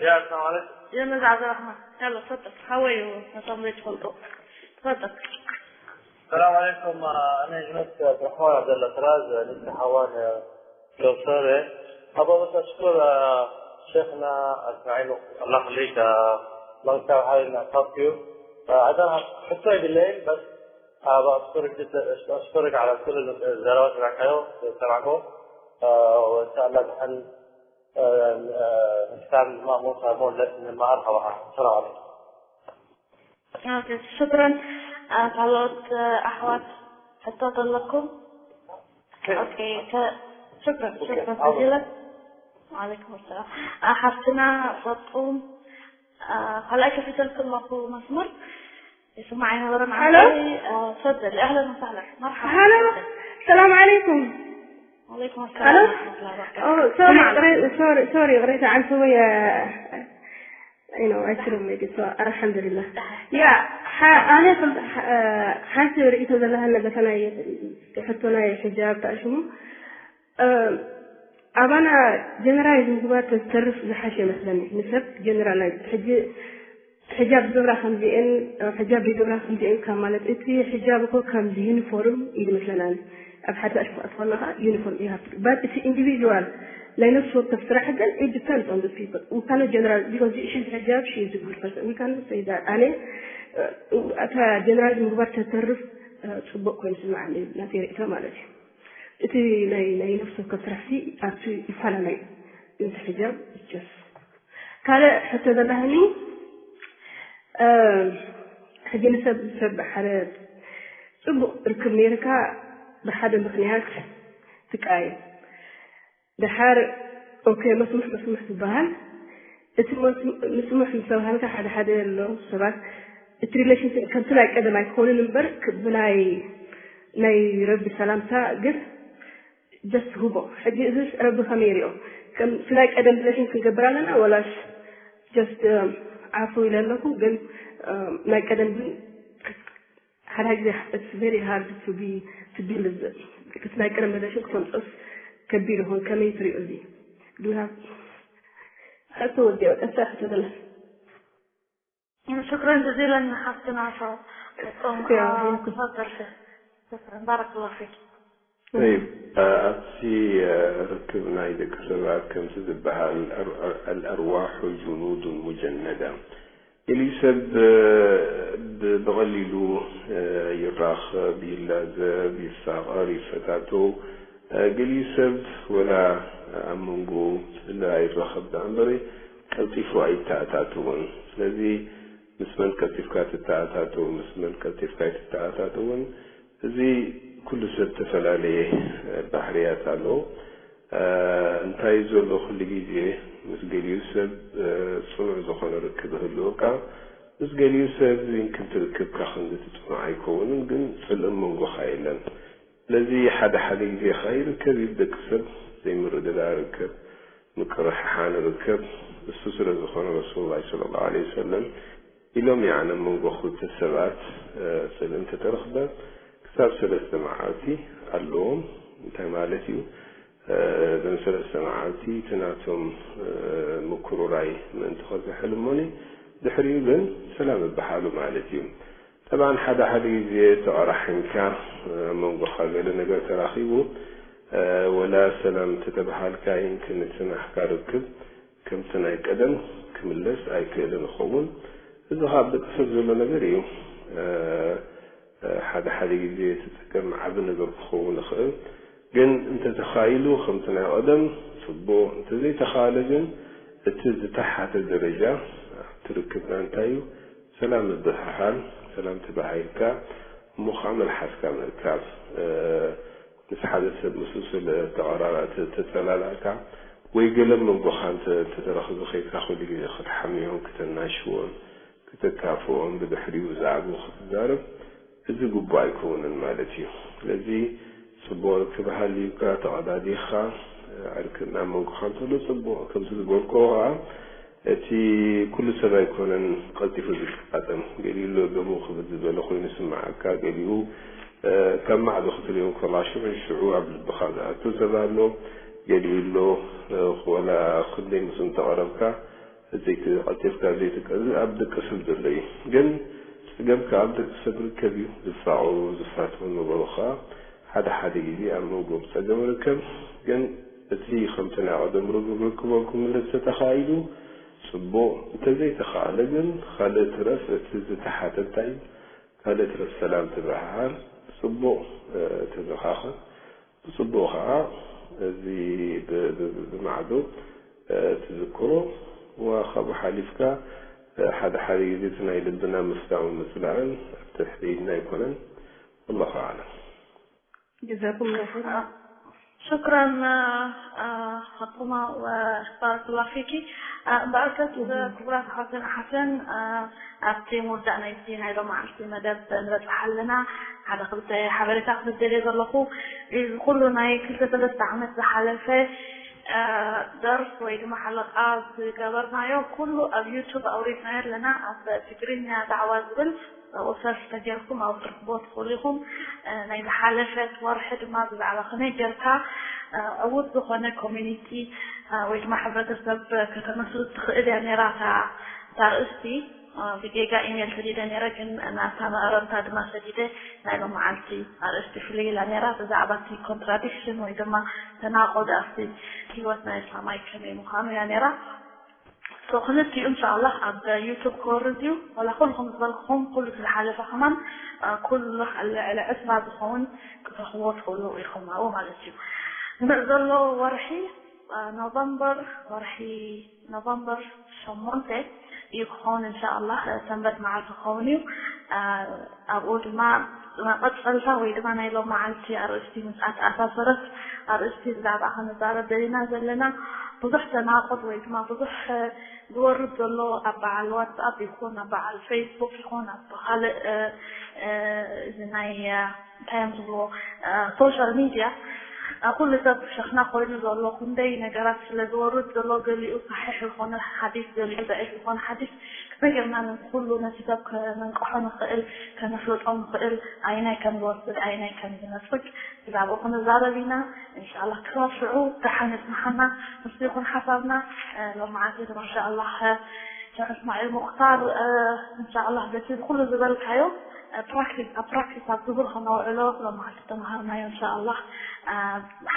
يا السلام عليكم. يونس عبد الرحمن، يلا تفضل. How are you? نظام بيت فندق. تفضل. السلام عليكم. آه، أنا يونس عبد الرحمن عبد الله سراج، آه، لسه حوالي، آه، دكتور، إيه. أبغى بس أشكر، آه، شيخنا إسماعيل، الله يخليك، آه، long time having talk to you. آه، I don't have حتى بالليل، بس، آه، أبغى أشكرك جدا، أشكرك على كل الزيارات اللي سمعكم. آه، وإن شاء الله نحن ሳብ ማእሙን ሳብ ሞለስ ንመሃር ሓዋሓ ሰላም ዓለይኩም። ኦኬ፣ ሽክረን። አ፣ ካልኦት፣ አ፣ ኣሕዋት ሕቶት ኣለኩም? ኦኬ፣ ከ-፣ ሽክረን፣ ሽክረን ጀዚለን። ወዓለይኩም ሰላም። አ፣ ሓፍትና ፈጡም፣ አ፣ ካልኣይ ከፊተልኩ ኣለኹ መስመር። يسمع عين ورا هلو. معاي. آه، تفضل، أهلًا وسهلًا. مرحبا. هلو. السلام عليكم. وعليكم السلام هلو. ورحمة الله وبركاته. أوه، سوري، سمعنا. قري-، سوري، سوري، قريت عن سوريا. You know, I couldn't make it, so الحمد لله. أها. يا، ح-، أنا كنت ح-، آه، ሓንቲ ርእይቶ ዘለሃ ነገር ናይ ሕቶ ናይ ሕጃብ ተኣሽሙ። እ፣ ኣባና ጀነራይዝ ምግባር ተዝተርፍ ዝሓሸ ይመስለኒ። ንሰብ ጀነራላይዝ ሕጂ ሕጃብ ዝገብራ ከምዚኤን፣ ሕጃብ ዘይገብራ ከምዚኤን ካብ ማለት፣ እቲ ሕጃብ እኮ ከምዚ ዩኒፎርም እዩ ዝመስለና። ኣብ ሓደ ኣሽፋ ኣትኾና ኸዓ ዩኒፎርም እዩ ሃብቲ። ባት እቲ ኢንዲቪጁዋል ናይ ነፍሲ ወከፍ ስራሕ ግን it depends on the people. We cannot general because she is ሕጃብ, she is a good person. We cannot say that. ኣነ፣ እ፣ እታ ጀነራል ምግባር ተተርፍ፣ እ፣ ጽቡቕ ኮይኑ ስምዓኒ፣ ናተይ ርእይቶ ማለት እዩ። እቲ ናይ፣ ናይ ነፍሲ ወከፍ ስራሕቲ ኣብቲ ይፈላለ እዩ። እዚ ሕጃብ just ካልእ ሕቶ ዘለኒ፣ እ፣ ሕጂ ንሰብ፣ ሰብ ሓደ ጽቡቕ ርክብ ነይርካ ብሓደ ምኽንያት ትቃየም። ደሓር፣ ኦኬ፣ መስሙሕ፣ መስሙሕ ዝበሃል። እቲ መስ-፣ ምስሙሕ ምስ ተባሃልካ ሓደ ሓደ ኣሎ ሰባት እቲ ሪሌሽንሽፕ ከምቲ ናይ ቀደም ኣይኮንን እምበር ክ-፣ ብናይ ናይ ረቢ ሰላምታ ግን just ህቦ። ሕጂ እዚስ ረቢ ከመይ ይሪኦ? ከም ናይ ቀደም ሪሌሽን ክንገብር ኣለና ወላስ just፣ እ፣ ዓፉ ኢለ ኣለኹ ግን፣ እ፣ ናይ ቀደም ግን ሓደ ግዜ it's very hard to be to deal with it. እቲ ናይ ቀደም ሪሌሽን ክተምፅኦስ ከቢድ ይኾን። ከመይ ትሪኦ እዚ? Do you have ሕቶ ወዲኦ ቀሳ ሕቶ ደለ? ሽክረን ጀዚለን ሓፍትና ሶ። ሶ፣ ያ፣ አ፣ ያ። ተፈደል ሸ። ሽክረን፣ ባረከላሁ ፊክ። طيب، አ፣ ኣብቲ፣ አ፣ ርክብ ናይ ደቂ ሰባት ከምቲ ዝበሃል፣ አር-፣ አር-፣ الأرواح جنود مجندة ኢሉ ሰብ፣ አ፣ ብ-፣ ብቐሊሉ፣ አ፣ ይራኸብ፣ ይላዘብ፣ ይፋቐር፣ ይፈታቶ። አ፣ ገሊኡ ሰብ ወላ ኣብ መንጎ ስለ ኣይራኸብ ደኣ እምበረ ቀልጢፉ ኣይተኣታተውን። ስለዚ ምስ መን ቀልጢፍካ ትተኣታተው፣ ምስ መን ቀልጢፍካ ኣይትተኣታተውን፣ እዚ ኩሉ ሰብ ዝተፈላለየ፣ እ፣ ባህርያት ኣለዎ። እ፣ እንታይ ዘሎ ኩሉ ግዜ ምስ ገሊኡ ሰብ፣ እ፣ ጽኑዕ ዝኾነ ርክብ ይህልወካ፣ ምስ ገሊኡ ሰብ ይምክን እቲ ርክብካ ክንዲ እቲ ጽኑዕ ኣይከውንን፣ ግን ጽልኢ ኣብ መንጎኻ የለን። ስለዚ ሓደ ሓደ ግዜ ኸዓ ይርከብ እዩ፣ ደቂ ሰብ ዘይምርድዳእ ይርከብ፣ ምቅርሕሓን ይርከብ። እሱ ስለ ዝኾነ ረሱሉላህ ሰለላሁ ዐለይሂ ወሰለም ኢሎም፣ ያዕኒ፣ ኣብ መንጎ ክልተ ሰባት፣ እ፣ ጽልኢ እንተተረኽበ ክሳብ ሰለስተ መዓልቲ ኣለዎም። እንታይ ማለት እዩ? እ፣ እዞም ሰለስተ መዓልቲ እቲ ናቶም፣ እ፣ ምኩርራይ ምእንቲ ከዝሕል እሞኒ፣ ድሕሪኡ ግን ሰላም ይበሃሉ ማለት እዩ። ጠብዓን ሓደ ሓደ ግዜ ተቐራሒምካ ኣብ መንጎኻ ገለ ነገር ተራኺቡ ወላ ሰላም ተተባሃልካ ይምክን እቲ ናህካ ርክብ ከምቲ ናይ ቀደም ክምለስ ኣይክእልን ይኸውን። እዚ ኸዓ ኣብ ደቂ ሰብ ዘሎ ነገር እዩ። ሓደ ሓደ ግዜ እቲ ጸገም ዓቢ ነገር ክኸውን ይኽእል፣ ግን እንተተኻኢሉ ከምቲ ናይ ቀደም ጽቡቕ፣ እንተዘይተኻእለ ግን እቲ ዝተሓተ ደረጃ ኣብቲ ርክብና እንታይ እዩ ሰላም ምብሕሓል፣ ሰላም ተባሂልካ እሞ ከዓ መልሓስካ ምእካብ፣ ምስ ሓደ ሰብ ምስኡ ስለ ተቐራራ ተጸላላእካ ወይ ገለ መንጎኻ እንተተረኽቢ ከይድካ ኩሉ ግዜ ክትሓምዮን ክተናሽዎን ክተካፍኦን ብድሕሪኡ ብዛዕባኡ ክትዛረብ እዚ ግቡእ ኣይከውንን ማለት እዩ። ስለዚ ጽቡቕ ርክብ ሃልዩካ ተቐዳዲኻ ዕርቂ ናብ መንጎኻ እንተሎ ጽቡቕ። ከምቲ ዝበልክዎ ከዓ እቲ ኩሉ ሰብ ኣይኮነን ቀልጢፉ ዝጋጠም። ገሊኡ ኣሎ ደሙ ክብድ ዝበለ ኮይኑ ይስምዓካ፣ ገሊኡ ካብ ማዕዶ ክትሪኦ እንከላ ሽዑ ሽዑ ኣብ ልብኻ ዝኣቱ ሰብ ኣሎ፣ ገሊኡ ኣሎ ወላ ክንደይ ምስኡ እንተቐረብካ ዘይቀልጢፍካ ዘይትቀ ኣብ ደቂ ሰብ ዘሎ እዩ። ግን ጸገም ከኣ ኣብ ደቂ ሰብ ርከብ እዩ። ዝፋቐሩ ዝፋተዉ ነበሩ ከኣ ሓደ ሓደ ግዜ ኣብ መንጎም ጸገም ርከብ። ግን እቲ ከምቲ ናይ ቀደም ርግብ ርክቦም ክምለስ ተተኻኢሉ ጽቡቕ፣ እንተዘይተኻእለ ግን ካልእ ትረፍ እቲ ዝተሓተ እንታይ እዩ ካልእ ትረፍ ሰላም ትበሃሃል፣ ብጽቡቕ ተዘኻኸር። ብጽቡቕ ኸዓ እዚ ብማዕዶ ትዝክሮ ወካብኡ ሓሊፍካ ሓደ ሓደ ግዜ እቲ ናይ ልብና ምፍታው ምጽላእን ኣብ ትሕቲ ኢድና ኣይኮነን። ወላሁ ኣዕለም። ጀዛኩም ላ ኸይር። ሽክራን ሓብትና ባረክላ ፊኪ። እምበኣርከስ ክቡራት ኣሕዋትን ኣሓትን ኣብቲ ምውዳእ ናይቲ ናይ ሎማዓንቲ መደብ ንበፅሕ ኣለና። ሓደ ክልተ ሓበሬታ ክብደልየ ዘለኹ እዚ ኩሉ ናይ ክልተ ሰለስተ ዓመት ዝሓለፈ ደርስ ወይ ድማ ሓለቃ ዝገበርናዮ ኩሉ ኣብ ዩቱብ ኣውሪድናዮ ኣለና። ኣብ ትግርኛ ዳዕዋ ዝብል ኣብኡ ሰርች ተጌርኩም ኣብኡ ክትረኽብዎ ትኽእሉ ኢኹም። ናይ ዝሓለፈት ወርሒ ድማ ብዛዕባ ከመይ ጌርካ ዕዉት ዝኾነ ኮሚኒቲ ወይ ድማ ሕብረተሰብ ከተመስርት ትኽእል እያ ነይራ እታ ኣርእስቲ። ብጌጋ ኢሜል ሰዲደ ነይረ ግን ናብታ መእረምታ ድማ ሰዲደ ናይ ሎመዓልቲ ኣርእስቲ ፍልይ ኢላ ነይራ ብዛዕባ እቲ ኮንትራዲክሽን ወይ ድማ ተናቆድ ኣብቲ ህይወት ናይ እስላማይ ከመይ ምዃኑ እያ ነይራ። So ክልቲኡ እንሻኣላህ ኣብ ዩቱብ ክወርድ እዩ። ዋላ ኩልኹም ዝበልኩኹም ኩሉ እቲ ዝሓለፈ ከማን ኩሉ ልዕሊ ዕስራ ዝኸውን ክትረኽብዎ ትኽእሉ ኢኹም ኣብኡ ማለት እዩ። ንዕ ዘሎ ወርሒ ኖቨምበር ወርሒ ኖቨምበር ሸሞንተ እዩ ክኸውን እንሻኣላህ ሰንበት መዓልቲ ክኸውን እዩ። ኣብኡ ድማ መቐፀልታ ወይ ድማ ናይ ሎም መዓልቲ ኣርእስቲ ምስ ኣተኣሳሰረት ኣርእስቲ ብዛዕባ ክንዛረብ ደሊና ዘለና ብዙሕ ተናቑድ ወይ ድማ ብዙሕ ዝወርድ ዘሎ ኣብ በዓል ዋትስኣፕ ይኹን ኣብ በዓል ፌስቡክ ይኹን ኣብ ካልእ እዚ ናይ እንታይ እዮም ዝብልዎ ሶሻል ሚድያ ኩሉ ሰብ ሸኽና ኮይኑ ዘሎ ክንደይ ነገራት ስለ ዝወርድ ዘሎ ገሊኡ ሳሒሕ ዝኾነ ሓዲስ ገሊኡ ደዒፍ ዝኾነ ሓዲስ ከመይ ጌርና ንኩሉ ነቲ ሰብ ከነንቅሖ ንኽእል ከነፍልጦ ንኽእል ኣየናይ ከም ዝወስድ ኣየናይ ከም ዝነፍግ ብዛዕባኡ ክንዛረብ ኢና እንሻላ ክሳብ ሽዑ ደሓን የፅንሓና ንሱ ይኹን ሓሳብና ሎማዓንቲ ድማ እንሻላ ሸኽ እስማዒል ሙክታር እንሻላ በቲ ኩሉ ዝበልካዮ ፕራክቲስ ኣብ ፕራክቲስ ኣብ ግብር ከነውዕሎ ሎማዓንቲ ተምሃርናዮ እንሻላ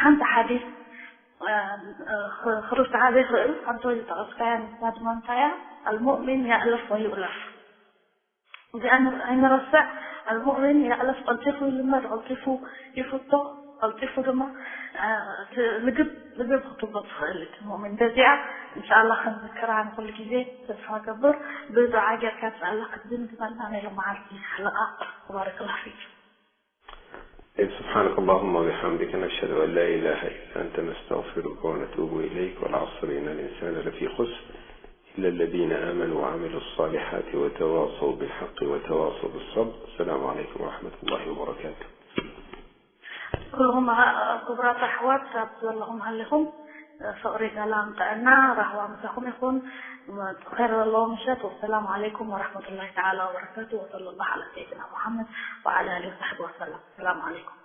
ሓንቲ ሓዲስ ክርሳዓ ዘይኽእል ሓንቲ ወይ ዝጠቐስካያ ንሳ ድማ እንታይ እያ ኣልሙእሚን ያእለፍ ወዩእለፍ እዚኣ ኣይንረስዕ ኣልሙእሚን ያእለፍ ቀልጢፉ ይልመድ ቀልጢፉ ይፍቶ ቀልጢፉ ድማ ልግብ ልግብ ክትብሎ ትኽእል እቲ ሙእሚን በዚኣ እንሻላ ክንዝክራ ንኩሉ ግዜ ተስፋ ገብር ብዱዓ ጌርካ እንሻላ ክትዝንግበልና ናይ ሎመዓልቲ ሓለቓ ተባረክላ ፊክ سبحانك اللهم وبحمدك نشهد أن لا إله إلا أنت نستغفرك ونتوب إليك والعصر إن الإنسان لفي خسر إلا الذين آمنوا وعملوا الصالحات وتواصوا بالحق وتواصوا بالصبر السلام عليكم ورحمة الله وبركاته ኩልኹም ክቡራት ኣሕዋት ኣብ ዘለኹም ሃሊኹም ፍቕሪ ሰላም ጥዕና ራህዋ ምሳኹም ይኹን ኸይር ዘለዎ ምሸት ወሰላሙ ዓለይኩም ወረሕመቱላሂ ተዓላ ወበረካቱ ወሰለላሁ ዓላ ሰይድና ሙሓመድ ወዓላ ኣሊ ወሳሕቢ ወሰለም ሰላም ዓለይኩም